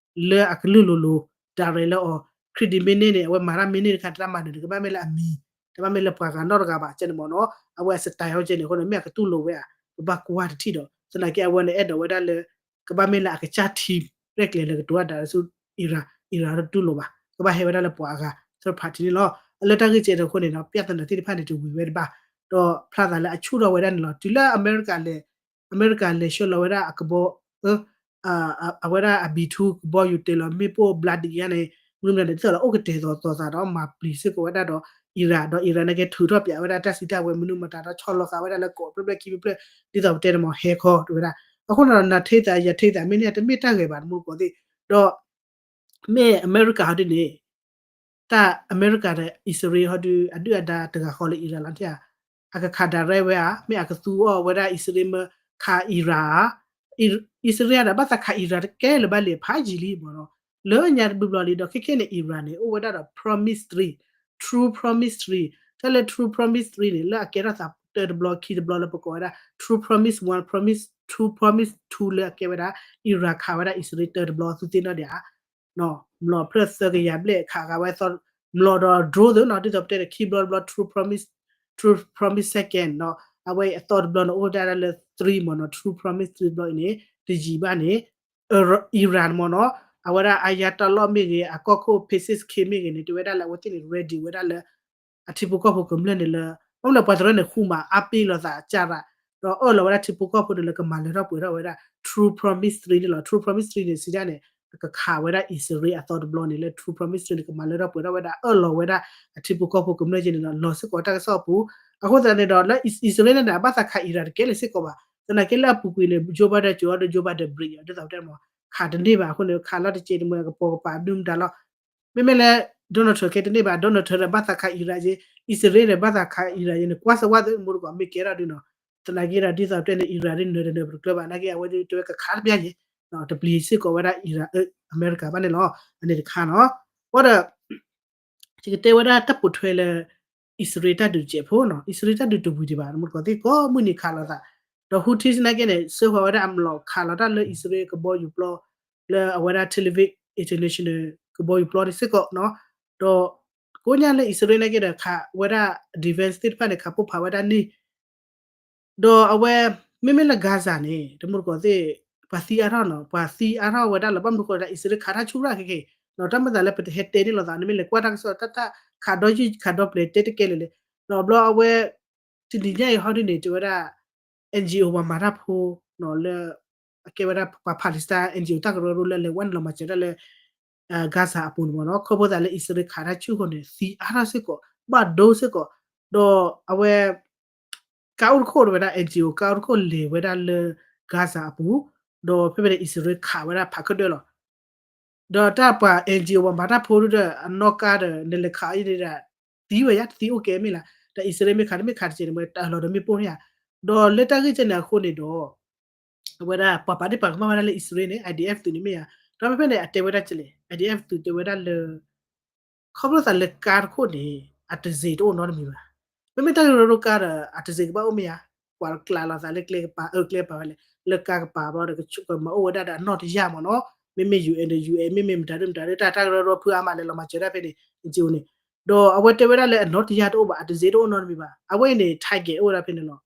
လၢအကလုၢ်လိၤလိၤ direct လၢအီၤ, ခရံာ်ဒ်မ့ၢ်န့ၢ်န့ၣ် အဝဲမၤတၢ်မ့ၢ်န့ၢ်တခါ တၢ်မၤနၢၤန့ၣ် ကဘၣ်မ့ၢ်လၢအမံၤ, တဘၣ်မ့ၢ်လၢပှၤဂၤနီတဂၤဘၣ် ကဲန့ၣ်မ့ၢ်နီၤ, အဝဲအ style ကဲန့ၣ်အဃိန့ၣ် မ့ၢ်အကတူၢ်လိာ်ဝဲဧါ, ပဘၣ်ကွၢ်တထံၣ်ဒီး သနာ်က့အဝဲန့ၣ်အဲၣ်ဒိးဝဲဒၣ်လၢ ကဘၣ်မ့ၢ်လၢအကစၢ် team ရဲၣ်ကျဲၤလၢကတိၤတၢ်ဒီးဆူ Iran, Iran တတူၢ်လိာ်ဘၣ်, ကဘၣ်ဟဲဝဲဒၣ်လၢပှၤအဂၤ third party န့ၣ်လီၤ. လၢတၢ်ဂ့ၢ်ကဲတခီန့ၣ်နီၤ ပြဿနာသ့ၣ်တဖၣ်န့ၣ် တဝံၤဝဲတဘၣ်, ဒီးဖျါသးလၢအဆူၣ်ထီၣ်ဝဲဒၣ်န့ၣ်လီၤ. တုၤလၢအမဲရကၤလဲၤ, အမဲရကၤလဲၤဆှၢလီၤဝဲဒၣ်အကဘီ အဝဲဒၣ်အ B two ကဘီယူၤတဲာ်လီၤမ့ၣ်ပိၢ်ဘျါဒံးယါန့ၣ် မနုၤမတၤန့ၣ် ဒ်သိးလၢအိၣ်ကတဲာ်သီသီသးဒီးမၤပျံၤစ့ၢ်ကီးဝဲဒၣ်ဒီး Iran ဒီး Iran န့ၣ်ကဲထုးထီၣ်ပၠးဝဲဒၣ်တၢ်စံးတၢ်ဝဲမနုၤမတၤဒီး ဆီလီၤဃာ်ဝဲဒၣ်လၢကိးဖျၢၣ်ဖျၢၣ်ခံဖျၢၣ်ဖျၢၣ် ဒ်သိးပတဲန့ၣ်မ့ၢ် ဟဲခီတဝဲဒၣ်. အဃိန့ၣ်ဒီး နထံၣ်သးယထံၣ်သး မ့ၢ်န့ၣ် တမ့ၢ်တၢ်ဂဲၤဘၣ်တမူတကိးသ့ၣ်, ဒီး မ့ၢ်အမဲရကၤဟီဒ်န့ၣ် တၢ်အမဲရကၤဒီးအံၣ်စရ့လးဟီဒုး အဒုၣ်အဒါတဂၤဃီလၢ Iran လီၤ ထံၣ်ဧါ, အကခး direct ဝဲဧါ, မ့ၢ်အကသူအီၤဝဲဒၣ်အံၣ်စရ့လးမ့ၢ်ခး Iran ဧါ, အံၣ်စရ့လးဒီးဘၣ်သးခး Iran တကဲလၢၤဘၣ်လံ ဖးယံာ်လံမ့ၢ်နီၤ, လၢညါတဘျုးဘျီလံ ဒီးခဲခဲန့ၣ် Iran န့ၣ် အိၣ်ဝဲဒၣ်ဒီး Promise Three, True Promise Three, တၢ်လၢ True Promise Three န့ၣ် လၢအကဲထီၣ်သးတၢတဘျီခံတဘျီလၢပကိးဝဲဒၣ် True Promise One, Promise Two, Promise Two လၢအကဲဝဲဒၣ် Iran ခးဝဲဒၣ်အံၣ်စရ့လးတၢတဘျီ သုသ့ၣ်နီၣ်ဒံးဧါ မျီၢ်ဖျၢၣ်သၢကယၤဘျဲၣ်ခးဂၤဝဲသီ, မျီၢ်ဒီး drone သ့ၣ်နီၤ ဒ်သိးပတဲန့ၣ် ခံဘျီတဘျီ True Promise, True Promise Second ဒီး အဝဲအသီတဘျီန့ၣ် အိၣ်ဒၣ်လၢ three မ့ၢ်နီၤ True Promise three တဘျီအံၤန့ၣ် တယံာ်ဘၣ်န့ၣ် Iran မ့ၢ်နီၤ အဝဲဒၣ် Ayatollah မ့ၢ်ဂ့ၤ အကီၢ်ခိၣ် Pezeshkian မ့ၢ်ဂ့ၤန့ၣ် တဲဝဲဒၣ်လၢအဝဲသ့ၣ်န့ၣ် ready ဝဲဒၣ်လၢ အထံဖိကီၢ်ဖိကမျၢၢ်န့ၣ်လၢ ဘၣ်မနုၤလဲၣ် ပှၤတရၢန့ၣ် ဃူမၤအါပ့ၣ်လိာ်သးကၢ်ရၣ် ဒီးအၢၣ်လီၤဝဲဒၣ်ထံဖိကီၢ်ဖိန့ၣ်လၢကမၤလၢထီၣ်ပှဲၤထီၣ်ဝဲဒၣ် True Promise Three န့ၣ်လီၤ. True Promise Three န့ၣ် စံးဒၣ်န့ၣ် ကခးဝဲဒၣ်အံၣ်စရ့လးအသီတဘျီန့ၣ် လၢ True Promise Three န့ၣ် ကမၤလၢထီၣ်ပှဲၤထီၣ်ဝဲဒၣ် အၢၣ်လီၤဝဲဒၣ်အထံဖိကီၢ်ဖိကမျၢၢ်က့န့ၣ်ဒီး လီၤစ့ၢ်ကီးတၢ်ကစီၣ်အပူၤ. အဃိသတးန့ၣ်ဒီး လၢအံၣ်စရ့လးန့ၣ် အဘၣ်သးခးအံရၣ်တကဲလၢၤစ့ၢ်ကီးဘၣ်. သနာ်က့လၢအပူၤကွံာ်န့ၣ် Joe Biden ကၠိၤအီၤဒီး Joe Biden break အီၤ ဒ်သိးပတဲမ့ၢ် ခးတန့ၢ်ဘၣ်အဃိန့ၣ် ခးလီၤတကဲးတမံၤ ကပိာ်ကပၤဒုမတၤလီၤ. မ့မ့ၢ်လၢ Donald Trump ခဲတန့ၢ်ဘၣ် Donald Trump ဒီးဘၣ်သးခးအံရၣ်က့ အံၣ်စရ့လးန့ၣ် ဘၣ်သးခးအံရၣ်က့န့ၣ် ကွၢ်စၢၤဝဲသ့ၣ်မူတကိးမ့ၢ်ကဲထီၣ်ဒုနီၤ. သနာ်က့ဒီး ဒ်သိးပတဲန့ၣ် အံရၣ်ဒ်နၢၤတနၢၤပတကျၢၤဘၣ် နာ်က့အဝဲဒၣ်တဲဝဲကခးတပျၢ်က့ တပျံၤစ့ၢ်ကီးဝဲဒၣ်အံရၣ် အမဲရကၤဘၣ်န့ၣ်လီၤ. အန့ၣ်တခါနီၤ. ဘၣ်ဒီး ယကတဲဝဲဒၣ်တၢ်ပိာ်ထွဲလၢ အံၣ်စရ့လးတၢ်ဒုးတစဲးဖိနီၤ, အံၣ်စရ့လးတၢ်ဒုးတဝံၤဒံးဘၣ် တမူတကိးသ့ၣ်ကိးမုၢ်နံၤခးလိာ်သး, ဒီး Houthi နာ်က့န့ၣ် ဆှၢဃီၤဝဲဒၣ်အမျိာ်ခးလီၤတၢ်လၢအံၣ်စရ့လးကဘီယူၤပျီ လၢအဝဲဒၣ် Tel Aviv International ကဘီယူၤပျီန့ၣ်စ့ၢ်ကီးနီၤ, ဒီးကိးညါလၢအံၣ်စရ့လးနာ်က့ဒီး ခးဝဲဒၣ် defense သ့ၣ်တဖၣ်န့ၣ် ခးပိၢ်ဖးဝဲဒၣ်န့ၣ် ဒီးအဝဲ မ့မ့ၢ်လၢ Gaza န့ၣ် တမူတကိးသ့ၣ် ပှၤသံအါထီၣ်နီၤ, ပှၤသံအါထီၣ်ဝဲဒၣ်လီၤ. ဘၣ်မနုၤဃိဒီး အံၣ်စရ့လးခးတၢ်ဆူၣ်ရၣ်ခဲက့ၤနီၤ, တၢ်မၤသးလၢပတဟဲတဲန့ၢ်လိာ်သး နမ့ၢ်လဲၤကွၢ်တၢ်ကစီၣ် တၢ်တၢ်ခးဒီယုၢ်ခးဒီပျဲၤတဲတကဲလၢာ်လၢာ်, ဒီးဘျီအဝဲ တနံၤညါအံၤဟီဒုန့ၣ် တဲဝဲဒၣ် NGO ပှၤမၤတၢ်ဖိ လၢ အကဲဝဲဒၣ်ပှၤ Palestine NGO တၢ်ကရၢကရိလၢလဲၤဝဲနုာ်လီၤမၤစၢၤတၢ်လၢ Gaza အပူၤန့ၣ်မ့ၢ်နီၤ, ခီဖျိသးလၢအံၣ်စရ့လးခးတၢ်ဆူၣ်ဃိန့ၣ် သံအါထီၣ်စ့ၢ်ကီး ဘၣ်ဒိစ့ၢ်ကီး, ဒီးအဝဲ ကါအိၣ်တခိၣ်ဝဲဒၣ် NGO ကါအိၣ်တခိၣ်လဲၤဝဲဒၣ်လၢ Gaza အပူၤ, ဒီးဖဲဖဲန့ၣ် အံၣ်စရ့လးခးဝဲဒၣ်ဖးခၢၣ်ဒၢလီၤ. ဒီးတၢ်ပှၤ NGO ပှၤမၤတၢ်ဖိဒုဒီး အနီၢ်ကါဒီး နလဲၤခးအံၤန့ၣ်ဒီး သံဝဲယါ တသံအိၣ်ကဲမ့ၢ်လၢ ဒီးအံၣ်စရ့လးမ့ၢ်ခးတမ့ၢ်ခးတစဲးန့ၣ် ဝဲတၢ်လီၤဒီးမ့ၢ်ပိၢ်န့ၣ်ဧါ, ဒီးလၢတၢ်ဂ့ၢ်ကဲန့ၣ်အဃိန့ၣ်ဒီး အဝဲဒၣ်ပှၤပာ်ဒ့ၣ်ပာ်ကမၣ်ဝဲဒၣ်လၢအံၣ်စရ့လးန့ၣ် IDF သုးန့ၣ်မ့ၢ်ဧါ, ဒီးဖဲဖဲန့ၣ် အတဲဝဲဒၣ်ကလဲၣ် IDF သုးတဲဝဲဒၣ်လၢ ခီဖျိသးလၢကါတခိၣ်န့ၣ် အတစ့းတအိၣ်နီတမံၤဘၣ်. မ့မ့ၢ်တၢ်ကရၢကရိကါဒီး အတစ့းကဘၣ်အိၣ်မ့ၢ်ဧါ, ပှၤကျးလိာ်သးလၢကျဲကပၤ အၢ ကျဲကပၤဝဲလဲၣ်, လၢကါကပၤဘျီဒီး ကမၤအိၣ်ဝဲဒၣ်ဒီးအနီၢ်တယၢ်မ့ၢ်နီၤ, မ့မ့ၢ် UN ဒီး UN မ့မ့ၢ်မတၤဒုမတၤဒု တၢ်တၢ်ကရၢကရိဖုအါမးလဲၤလီၤမၤစၢၤဒၣ်ဖဲန့ၣ် NGO န့ၣ်, ဒီးအဝဲတဲဝဲဒၣ်လၢအနီၢ်တယၢ်တအိၣ်ဘၣ် အတစ့းတအိၣ်နီတမံၤဘၣ်. အဝဲအံၤန့ၣ် target အိၣ်ဝဲဒၣ်ဖဲန့ၣ်လီၤ.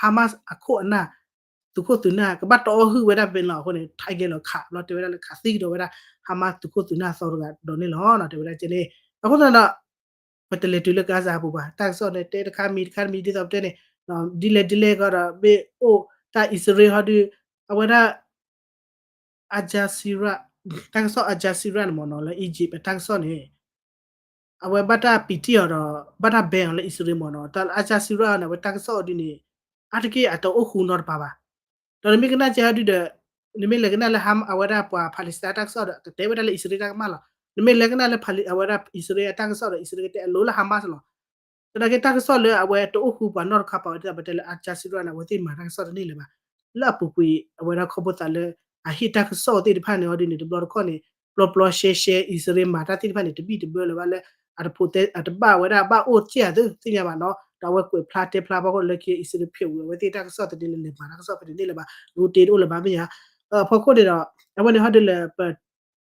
Hamas အခိၣ်အနၢ် သုးခိၣ်သုးနၢ် ကဘၣ်တီအီၣ်ဟုၣ်ဝဲဒၣ်ဖဲန့ၣ်လီၤ. အဃိန့ၣ် target လီၤခးဘျီတဲဝဲဒၣ်လၢခးသံကဒီးဝဲဒၣ် Hamas သုးခိၣ်သုးနၢ်အသီတဂၤဒီးန့ၣ်လီၤ. တဲဝဲဒၣ်ကဲန့ၣ် အဃိသတးဒီး ပတလဲၤတုၤလၢ Gaza အပူၤဘၣ်, တၢ်ကစီၣ်န့ၣ်တဲတခါမံၤတခါတမံၤဒ်သိးပတဲန့ၣ် ဒ်လဲၣ်ဒ်လဲၣ်ကီးဒီး မ့ၢ်အိၣ်တၢ်အံၣ်စရ့လးဟီဒု အဝဲဒၣ် Al Jazeera တၢ်ကစီၣ် Al Jazeera န့ၣ်မ့ၢ်နီၤ လၢ Egypt အတၢ်ကစီၣ်န့ၣ် အဝဲဘၣ်တၢ်ပံးတံၢ်အီၤဒီး ဘၣ်တၢ် ban အီၤလၢအံၣ်စရ့လးမ့ၢ်နီၤ, တၢ်လၢ Al Jazeera န့ၣ် အဝဲတၢ်ကစီၣ်အီၤဒ်န့ၣ် အါတက့ၢ်အတအိၣ်ဃူနီတပၤဘၣ်. ဒီးနမ့ၢ်ကနၣ်ကဲဟီဒုဒီး နမ့ၢ်လဲၤကနၣ်လၢ Ham အဝဲဒၣ်ပှၤ Palestine တၢ်ကစီၣ်ဒီး ကတဲဝဲဒၣ်လၢအံၣ်စရ့လးတၢ်ကမၣ်လီၤ. နမ့ၢ်လဲၤကနၣ်လၢ Pal- အဝဲဒၣ်အံၣ်စရ့လးအတၢ်ကစီၣ်ဒီး အံၣ်စရ့လးကတဲအလိၤလၢ Hamas လီၤ. သနာ်က့တၢ်ကစီၣ်လၢအဝဲတအိၣ်ဃူပှၤနီတခါပၤဝဲဒၣ် ပတဲလၢ Al Jazeera န့ၣ် အဝဲသ့ၣ်မၤတၢ်ကစီၣ်တန့ၢ်လၢၤဘၣ်. လၢအပူၤကွံာ် အဝဲဒၣ်ခီဖျိသးလၢ အဟ့ၣ်တၢ်ကစီၣ်သ့ၣ်တဖၣ်န့ၣ် အီၤဒ်န့ၣ် တဘျီတခီၣ်န့ၣ် ပျီပျီရှဲရှဲ အံၣ်စရ့လးမၤတၢ်သ့ၣ်တဖၣ်န့ၣ် တဘံၣ်တဘၢလၢၤဘၣ်လၢ အတဖိးသဲ အတဘၣ်ဝဲဒၣ်ဘၣ်အိၣ်စ့ၢ်အသ့ၣ်ညါဘၣ်နီၤ. ဒီးအဝဲကွဲးဖျါတဲဖျါဖီခိၣ်လၢခံ အံၣ်စရ့လးဖံးဝံၤ အဝဲသ့ၣ်တၢ်ကစီၣ်သန့လၢလဲၤမၤတၢ်ကစီၣ်ဖဲန့ၣ်န့ၣ်လၢၤဘၣ်. ရူတ့တအိၣ်လၢၤဘၣ်မ့ၢ်ဧါ. အဖီခိၣ်န့ၣ်ဒီး အဝဲန့ၣ်ဟီဒုလၢ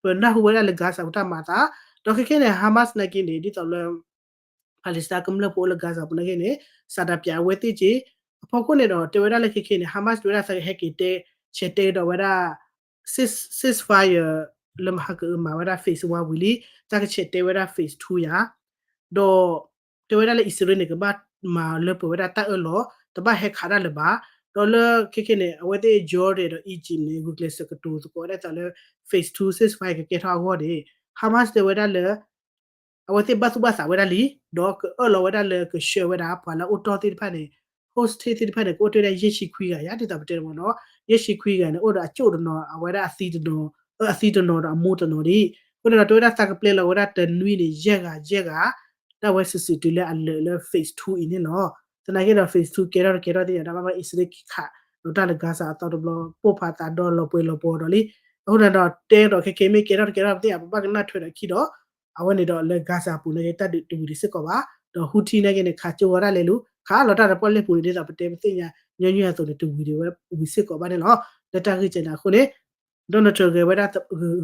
ပနၢ်ဟူဝဲဒၣ်လၢ Gaza ပူၤတၢ်မၤအသး, ဒီးခဲခဲန့ၣ် Hamas နာ်က့န့ၣ် ဒ်သိးလၢ Palestine ကမျၢၢ်ဖိအိၣ်လၢ Gaza ပူၤနာ်က့န့ၣ် စးဒးပၠးအဝဲသ့ၣ်က့ၤ အဖီခိၣ်န့ၣ်ဒီး တဲဝဲဒၣ်လၢခဲခဲန့ၣ် Hamas တဲဝဲဒၣ်သးကဟဲက့ၤတဲ ဆဲးတဲကဒီးဝဲဒၣ် cease- ceasefire လၢမဟါကအု မၤဝဲဒၣ် phase one ဝံၤလံ, တၢ်ကဆဲးတဲဝဲဒၣ် phase two ယၤ ဒီး တဲဝဲဒၣ်လၢအံၣ်စရ့လးန့ၣ် ကဘၣ်မၤလၢပှဲၤဝဲဒၣ်တၢ်အၢၣ်လီၤ, တဘၣ်ဟဲခးတၢ်လၢၤဘၣ်. ဒီးလၢခဲခဲန့ၣ် အဝဲသ့ၣ် Jordan ဒီး Egypt န့ၣ် ဂုာ်ကျဲးစၢးကတိၤသကိးဝဲဒၣ်သးလၢ phase two ceasefire ကကဲထီၣ်အဂီၢ်န့ၣ် Hamas တဲဝဲဒၣ်လၢ အဝဲသ့ၣ်ဘၣ်သူၣ်ဘၣ်သးဝဲဒၣ်လံ, ဒီးကအၢၣ်လီၤဝဲဒၣ်လၢကဆှၢဝဲဒၣ် ပှၤလၢအအိၣ်တီၢ်သ့ၣ်တဖၣ်န့ၣ် hostage သ့ၣ်တဖၣ်န့ၣ် ကအိၣ်တ့ၢ်ဝဲဒၣ်ယဲၢ်ဆံခွံဂၤယါ ဒ်သိးပတဲမ့ၢ်နီၤ, ယဲၢ်ဆံခွံဂၤန့ၣ် အိၣ်ဒီးအကၠိၣ်တနီၤ အဝဲဒၣ်အသံတနီၤ, အသံတနီၤဒီးအမိၢ်တနီၤဒ်, အဃိန့ၣ်ဒီး တဲဝဲဒၣ်သးကပျဲလီၤဝဲဒၣ်တနွံန့ၣ် ယဲၢ်ဂၤ ယဲၢ်ဂၤ ဒၣ်ဝဲစုာ်စုာ်တုၤလၢအလၢာ်လၢ phase two အံၤန့ၣ်လီၤ. သနာ်က့ဒီး phase two ကဲထီၣ်တကဲထီၣ်သ့ၣ်ညါ တၢ်ဘၣ်ဘၣ်အံၣ်စရ့လးက့ၤခး ဒီးတၢ်လၢ Gaza အသီတဘျီ ပိၢ်ဖးသးဒီးလီၤပှဲၤလီၤပှီၤဒီးလံ. အဃိန့ၣ်ဒီး တဲဒီးခဲခဲမ့ၢ်ကဲထီၣ်တကဲထီၣ်သ့ၣ်ညါ ပဘၣ်ကနၣ်ထွဲဒီးခံဒီး အဝဲန့ၣ်ဒီးလၢ Gaza ပူၤန့ၣ်က့ တၢ်ဒုးတဝံၤဒံးစ့ၢ်ကီးဘၣ်. ဒီး Houthi န့ၣ်က့န့ၣ် ခးကၠိဝဲဒၣ်လဲၤလူၤ ခးလီၤတၢ်ဒီးပီၣ်လဲၣ်ပူၤန့ၣ် ဒ်သိးပတဲပသ့ၣ်ညါညီနုၢ်အသိးန့ၣ် တဝံၤဒံးဝဲဝံၤစ့ၢ်ကီးဘၣ်န့ၣ်လီၤ. လၢတၢ်ဂ့ၢ်ကဲန့ၣ်အဃိန့ၣ် Donald Trump ဂဲၤဝဲဒၣ်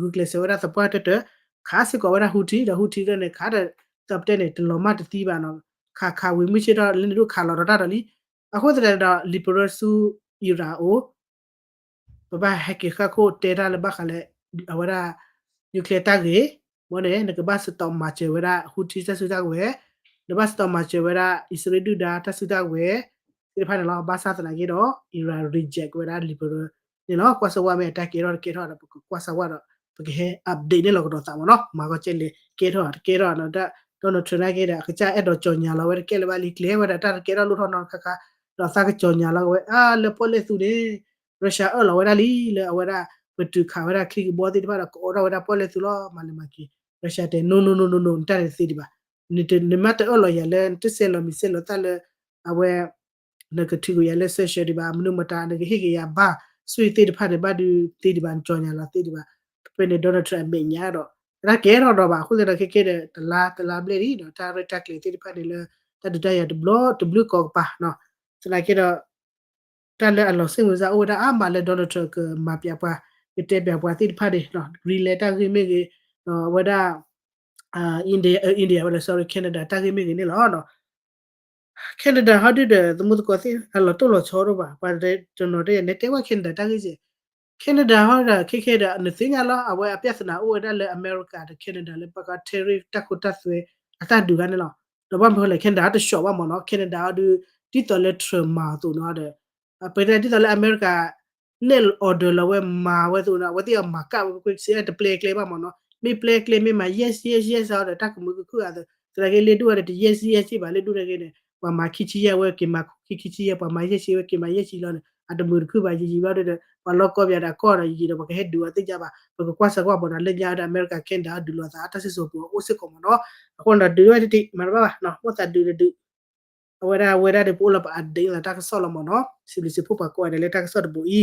ဂုာ်ကျဲးစၢးဝဲဒၣ်သပှၢ်တၢၢ်တၢၢ် ခးစ့ၢ်ကီးဝဲဒၣ် Houthi ဒီး Houthi န့ၣ် ခးဒီး ဒ်သိးပတဲန့ၣ် တလီၤမၢ်တသံဘၣ်နီၤ, ခးခးဝံၤမုၢ်ဆ့ၣ်ထီၣ်လၢန့ၣ်ဒိၣ်ခးလီၤဒီးတၢ်ဒီးလံ. အဃိသတးဒီး liberal ဆူ Iran အအိၣ် ပဘၣ်ဟဲက့ၤဃၣ်ခိၣ်တဲတၢ်လၢဘၣ်ဃးလၢ အဝဲဒၣ် nuclear တၢ်ဂ့ၢ်, မ့ၢ်န့ၣ် နကဘၣ် stop မၤစၢၤဝဲဒၣ် Houthi တၢ်စုတၢ်ကဝဲၤ, လၢဘၣ်စတီးမၤစၢၤဝဲဒၣ် အံၣ်စရ့လးဒုၣ်ဒါတၢ်စုတၢ်ဝဲၤသ့ၣ်တဖၣ်န့ၣ်လီၤ. ဘၣ်ဆၣ်သနာ်က့ဒီး Iran reject ဝဲဒၣ် Liberal န့ၣ်လီၤ. ကွၢ်စၢၤဝဲမ့ၢ်အတၢ်ကဲထီၣ်တကဲထီၣ်ဒီး ပကကွၢ်စၢၤဝဲဒီး ပကဟဲ update န့ၣ်လီၤကဒီးသးမ့ၢ်နီၤ. မၤကီၢ်ကဲလဲၣ် ကဲထီၣ်တကဲထီၣ်ဒီး Donald Trump နာ်က့ဒီး အကစၢ်အဲၣ်ဒိးကၠီၤညါလီၤဝဲတကဲလၢၤဘၣ်လံ ကျဲဝဲဒၣ်တၢ်တကဲထီၣ်လိၣ်ထီၣ်နီတခါခါ ဒီးသးကကၠီၤညါလီၤဝဲ အါ လၢပီၣ်လဲၣ်သူန့ၣ် Russia အၢၣ်လီၤဝဲဒၣ်လံ လၢအဝဲဒၣ် ပတုာ်ခးဝဲဒၣ်ချံကဘီသ့ၣ်တဖၣ်ဒီး ကအိးထီၣ်ဝဲဒၣ်ပီၣ်လဲၣ်သူလီၤ မၤလဲၤမၤက့ၤ Russia တဲ no no no no no နတၢ်န့ၣ်တသ့ဒံးဘၣ် နမ့ၢ်တအၢၣ်လီၤယၤလၢ နတဆဲးလီၤမံၤဆဲးလီၤသၣ်လၢ အဝဲ နကထုးကွံာ်ယၤလၢ sanction ဒံးဘၣ် မနုၤမတၤ နကဟ့ၣ်က့ၤယၤဘၣ် စွံသ့ၣ်တဖၣ်န့ၣ် ဘၣ်ဒုးသ့ဒံးဘၣ် နကၠီၤညါလီၤသ့ဒံးဘၣ် ဖဲန့ၣ် Donald Trump အမဲာ်ညါဒီး တၢ်ကဲထီၣ်ဒီးဘၣ် အဃိသတးဒီးခဲကဲဒီး တလါတလါဘျဲၣ်လံဒီး တၢ်ရဲၣ်တၢ်ကျဲၤသ့ၣ်တဖၣ်န့ၣ်လၢ တၢ်ဒုးတၢ်ယၤတဘျီတဘျုးကိးကပၤနီၤ သနာ်က့ဒီး တၢ်လၢအလီၤစ့ၣ်မုာ်စၢ်အိၣ်ဝဲဒၣ်အါမးလၢ Donald Trump ကမၤပျးပှၤ ကတဲပျးပှၤသ့ၣ်တဖၣ်န့ၣ် Greenland တၢ်ဂ့ၢ်မ့ၢ်ဂ့ၤ အဝဲဒၣ် India India ဝဲဒၣ် sorry Canada တၢ်ဂ့ၢ်မ့ၢ်ဂ့ၤန့ၣ်လီၤ Canada ဟီဒုဒီး သမူသကိးသ့ၣ် အလီၤတိၢ်လီၤဆီဒိၣ်ဘၣ် ပှၤတနီၤတဲယၤ နဲတဲဝဲ Canada တၢ်ဂ့ၢ်စ့ၢ် Canada ဟီဒီး ခဲခဲဒီး နသ့ၣ်ညါလီၤ အဝဲအပြဿနာအိၣ်ဝဲဒၣ်လၢ အမဲရကၤဒီး Canada လၢဘၣ်ဃး tariff တၢ်ခိတၢ်သွဲ အတၢ်ဒုးဂၤန့ၣ်လီၤ ဒီးဘၣ်မနုၤလဲၣ် Canada တဆှီဘၣ်မ့ၢ်နီၤ Canada ဟီဒု ဒ်သိးလၢ Trump မၤအသိးန့ၣ်ဒီး ပတဲဒ်သိးလၢအမဲရကၤ န့ၣ် order လီၤဝဲမၤဝဲသိးန့ၣ် အဝဲသ့ၣ်အမၤကၣ်ဝဲကွ့ၢ်စ့ၢ်တပျဲကျဲဘၣ်မ့ၢ်နီၤ မ့ၢ်ပျဲကျဲမ့ၢ်မၤ yes yes yes အီၤဒီး တၢ်ကမုာ်ကခုၣ်အသိး သနာ်က့လ့ၢ်ဒိၣ်ဝဲဒီး တ yes yes ဘၣ် လ့ၢ်ဒိၣ်န့ၣ်က့န့ၣ် ပှၤမၤခံဆံယဲၢ်ဝဲက့ၤမၤခံဆံယဲၢ် ပှၤမၤ yes yes ဝဲက့ၤမၤ yes yes လီၤန့ၣ် အတမုာ်တခုၣ်ဘၣ် ယံာ်ယံာ်ဘျီဒီး ပှၤလီၢ်ကီၢ်ပယၤဒီးကီၢ်ဒီးယံာ်ဒီး ပှၤကဟဲဒုးအီၤသ့ၣ်ညါဘၣ် ပကကွၢ်စၢၤကွၢ်မ့ၢ်နီၤ လၢညါဒီး အမဲရကၤ Canada ဒုးလိာ်သး တၢ်စံၣ်စိၤပူၤအိၣ်စ့ၢ်ကီးမ့ၢ်နီၤ အဃိန့ၣ်ဒီးဒုးဝဲတထံၣ် မၤတဘၣ်ဘၣ် အိၣ်သးဒုးတဒုး အဝဲဒၣ်ဝဲဒၣ်ဒီးပအိၣ်လၢပ update လီၤတၢ်ကစီၣ်လီၤမ့ၢ်နီၤ စံးဘျုးစံးဖှိၣ်ပှၤကိးဂၤဒဲးလၢတၢ်ကစီၣ်တဘိ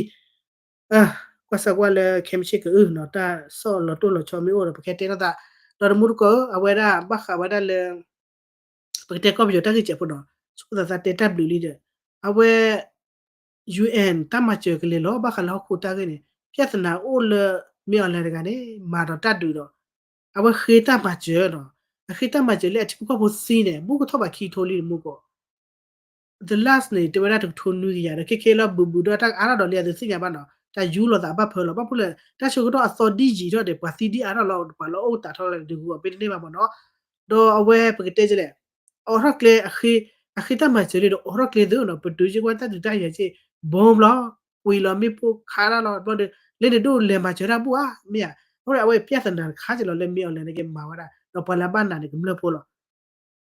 အံၤ ကွၢ်စၢၤကွၢ်လၢခဲမုၢ်ဆ့ၣ်ကအု တၢ်ကစီၣ်လီၤတိၢ်လီၤဆီမ့ၢ်အိၣ်ဒီး ပကဟဲတဲထီၣ်သး ဒီးတမူတကိးဧၢ အဝဲဒၣ်ဘၣ်ဃးဝဲဒၣ်လၢ ပကတဲကီၢ်ပယီၤတၢ်ဂ့ၢ်စဲးဖိနီၤ ဆိကမိၣ်သးတဲတၢ်ဘျုးလံဒီး အဝဲ UN တၢ်မၤစၢၤကလဲၤလီၤ ဘၣ်ဃးလၢဟီၣ်ခိၣ်တၢ်ဂ့ၢ်န့ၣ် ပြဿနာအိၣ်လၢ မင်းအောင်လှိုင် တဂၤန့ၣ် မၤဒီးတၢ်ဒုးဒီး အဝဲဃ့တၢ်မၤစၢၤနီၤ အဃ့တၢ်မၤစၢၤလၢအထံဖိကီၢ်ဖိသံန့ၣ် ဘူးကထီၣ်ဘးခံကထိလံတမူကီး the last န့ၣ် တဲဝဲဒၣ်တကထိနွံကယၤဒီး ခဲခဲလီၤ ဘူးဘူးဒီးတၢ်အါထီၣ်ဒီးလံ အသုသ့ၣ်ညါဘၣ်နီၤ တၢ်ယူလီၤသးဘၣ်ဖၢလီၤ ဘၣ်ဖဲလၢ တၢ်ဆၢကတီၢ်အသီဒ်ယံာ်ထီၣ်ဒီး ပှၤသံဒ်အါထီၣ်လီၤ ပှၤလၢအအိၣ်တးထီၣ်လၢတဂုၤအီၤ ပ့တန့ၢ်ဘၣ်မ့ၢ်နီၤ ဒီးအဝဲပကတဲလဲၣ် အိးထီၣ်ကျဲ အဃ့တၢ်မၤစၢၤလံဒီး အိးထီၣ်ကျဲသ့နီၤ ပတုၤစ့ၢ်ကီးတၢ်ဒုးတၢ်ယၤစ့ၢ် ဘီဘျီ ကွံာ်လီၤမ့ၣ်ပိၢ်ခးတၢ်လီၤ ဘျီဒီး လၢန့ၣ်ဒိၣ်လဲၤမၤစၢၤတၢ်ဘူၣ်ဧါ မ့ၢ်ဧါ အဃိဒီးအဝဲပြဿနာတခါက့ၤလီၤလၢ မင်းအောင်လှိုင် န့ၣ်က့ၤမၤဝဲဒၣ် ဒီးပှၤလၢအဘၣ်နးန့ၣ် ကမျၢၢ်ဖိလီၤ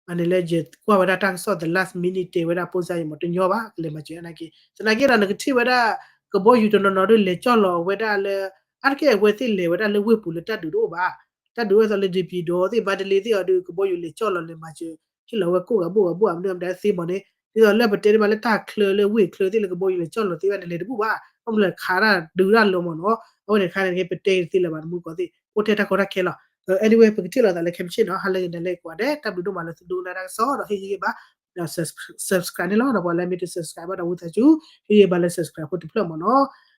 အန့ၣ်လၢယကွၢ်ဝဲဒၣ်တၢ်ကစီၣ် the last minute တဲဝဲဒၣ် ပိၢ်စါယမီၤ တညီဘၣ် ကလဲၤမၤစၢၤနာ်က့ သနာ်က့ဒီး နကထံၣ်ဝဲဒၣ် ကဘီယူၤတနီၤနီၤဒီး လဲၤကၠီၣ်လီၤဝဲဒၣ်လၢ အါတက့ၢ်အဝဲသ့ၣ်လဲၤဝဲဒၣ်လၢဝ့ၢ်ပူၤလၢတၢ်ဒုးတအိၣ်ဘၣ် တၢ်ဒုးအိၣ်သိးလၢ နပံၤဒီး သ့ၣ်ဘါတလ့သ့ၣ်အီၤဒီး ကဘီယူၤလဲၤကၠီၣ်လီၤ လဲၤမၤစၢၤ ဟ့ၣ်လီၤဝဲကိၣ်ဂၤဘိၣ်ဂၤဘိၣ် အမနုၤအမတၤသ့မီၤန့ၣ် ဒ်သိးလၢပတဲတ့ၢ်ဘၣ်လၢတၢ်ချၢလၢဝ့ၢ်ချၢသ့ၣ်လၢကဘီယူၤလဲၤကၠီၣ်လီၤသ့ဝဲန့ၣ် လဲၤတဘူၣ်ဘၣ် ဘၣ်မနုၤလဲၣ်ခးတၢ်ဒုးတၢ်လီၤမီၤနီၤ အဝဲန့ၣ်တခါန့ၣ် ပတဲတသ့လၢၤဘၣ် တမူကီးသ့ၣ် အိၣ်ထဲတၢ်ကီတၢ်ခဲလီၤ anyway ပကထံၣ်လိာ်သးလၢခဲမုၢ်ဆ့ၣ်နီၤ ဟါလၢဂ့ၤန့ၣ်လၢကိးဂၤဒဲး တၢ်ဘျုးဒိၣ်မးလၢသုဒိကနၣ်တၢ်ကစီၣ်ဒီးဟ့ၣ်ဂံၢ်ဟ့ၣ်ဘါ ဒီး subscribe န့ၣ်လီၤ ဒီးပှၤလၢမ့ၢ်တ subscribe ဘၣ်ဒီးဝံသးစူၤ ဟ့ၣ်ဂံၢ်ဟ့ၣ်ဘါလၢ subscribe ဖိတဖျၢၣ်မီၤနီၤ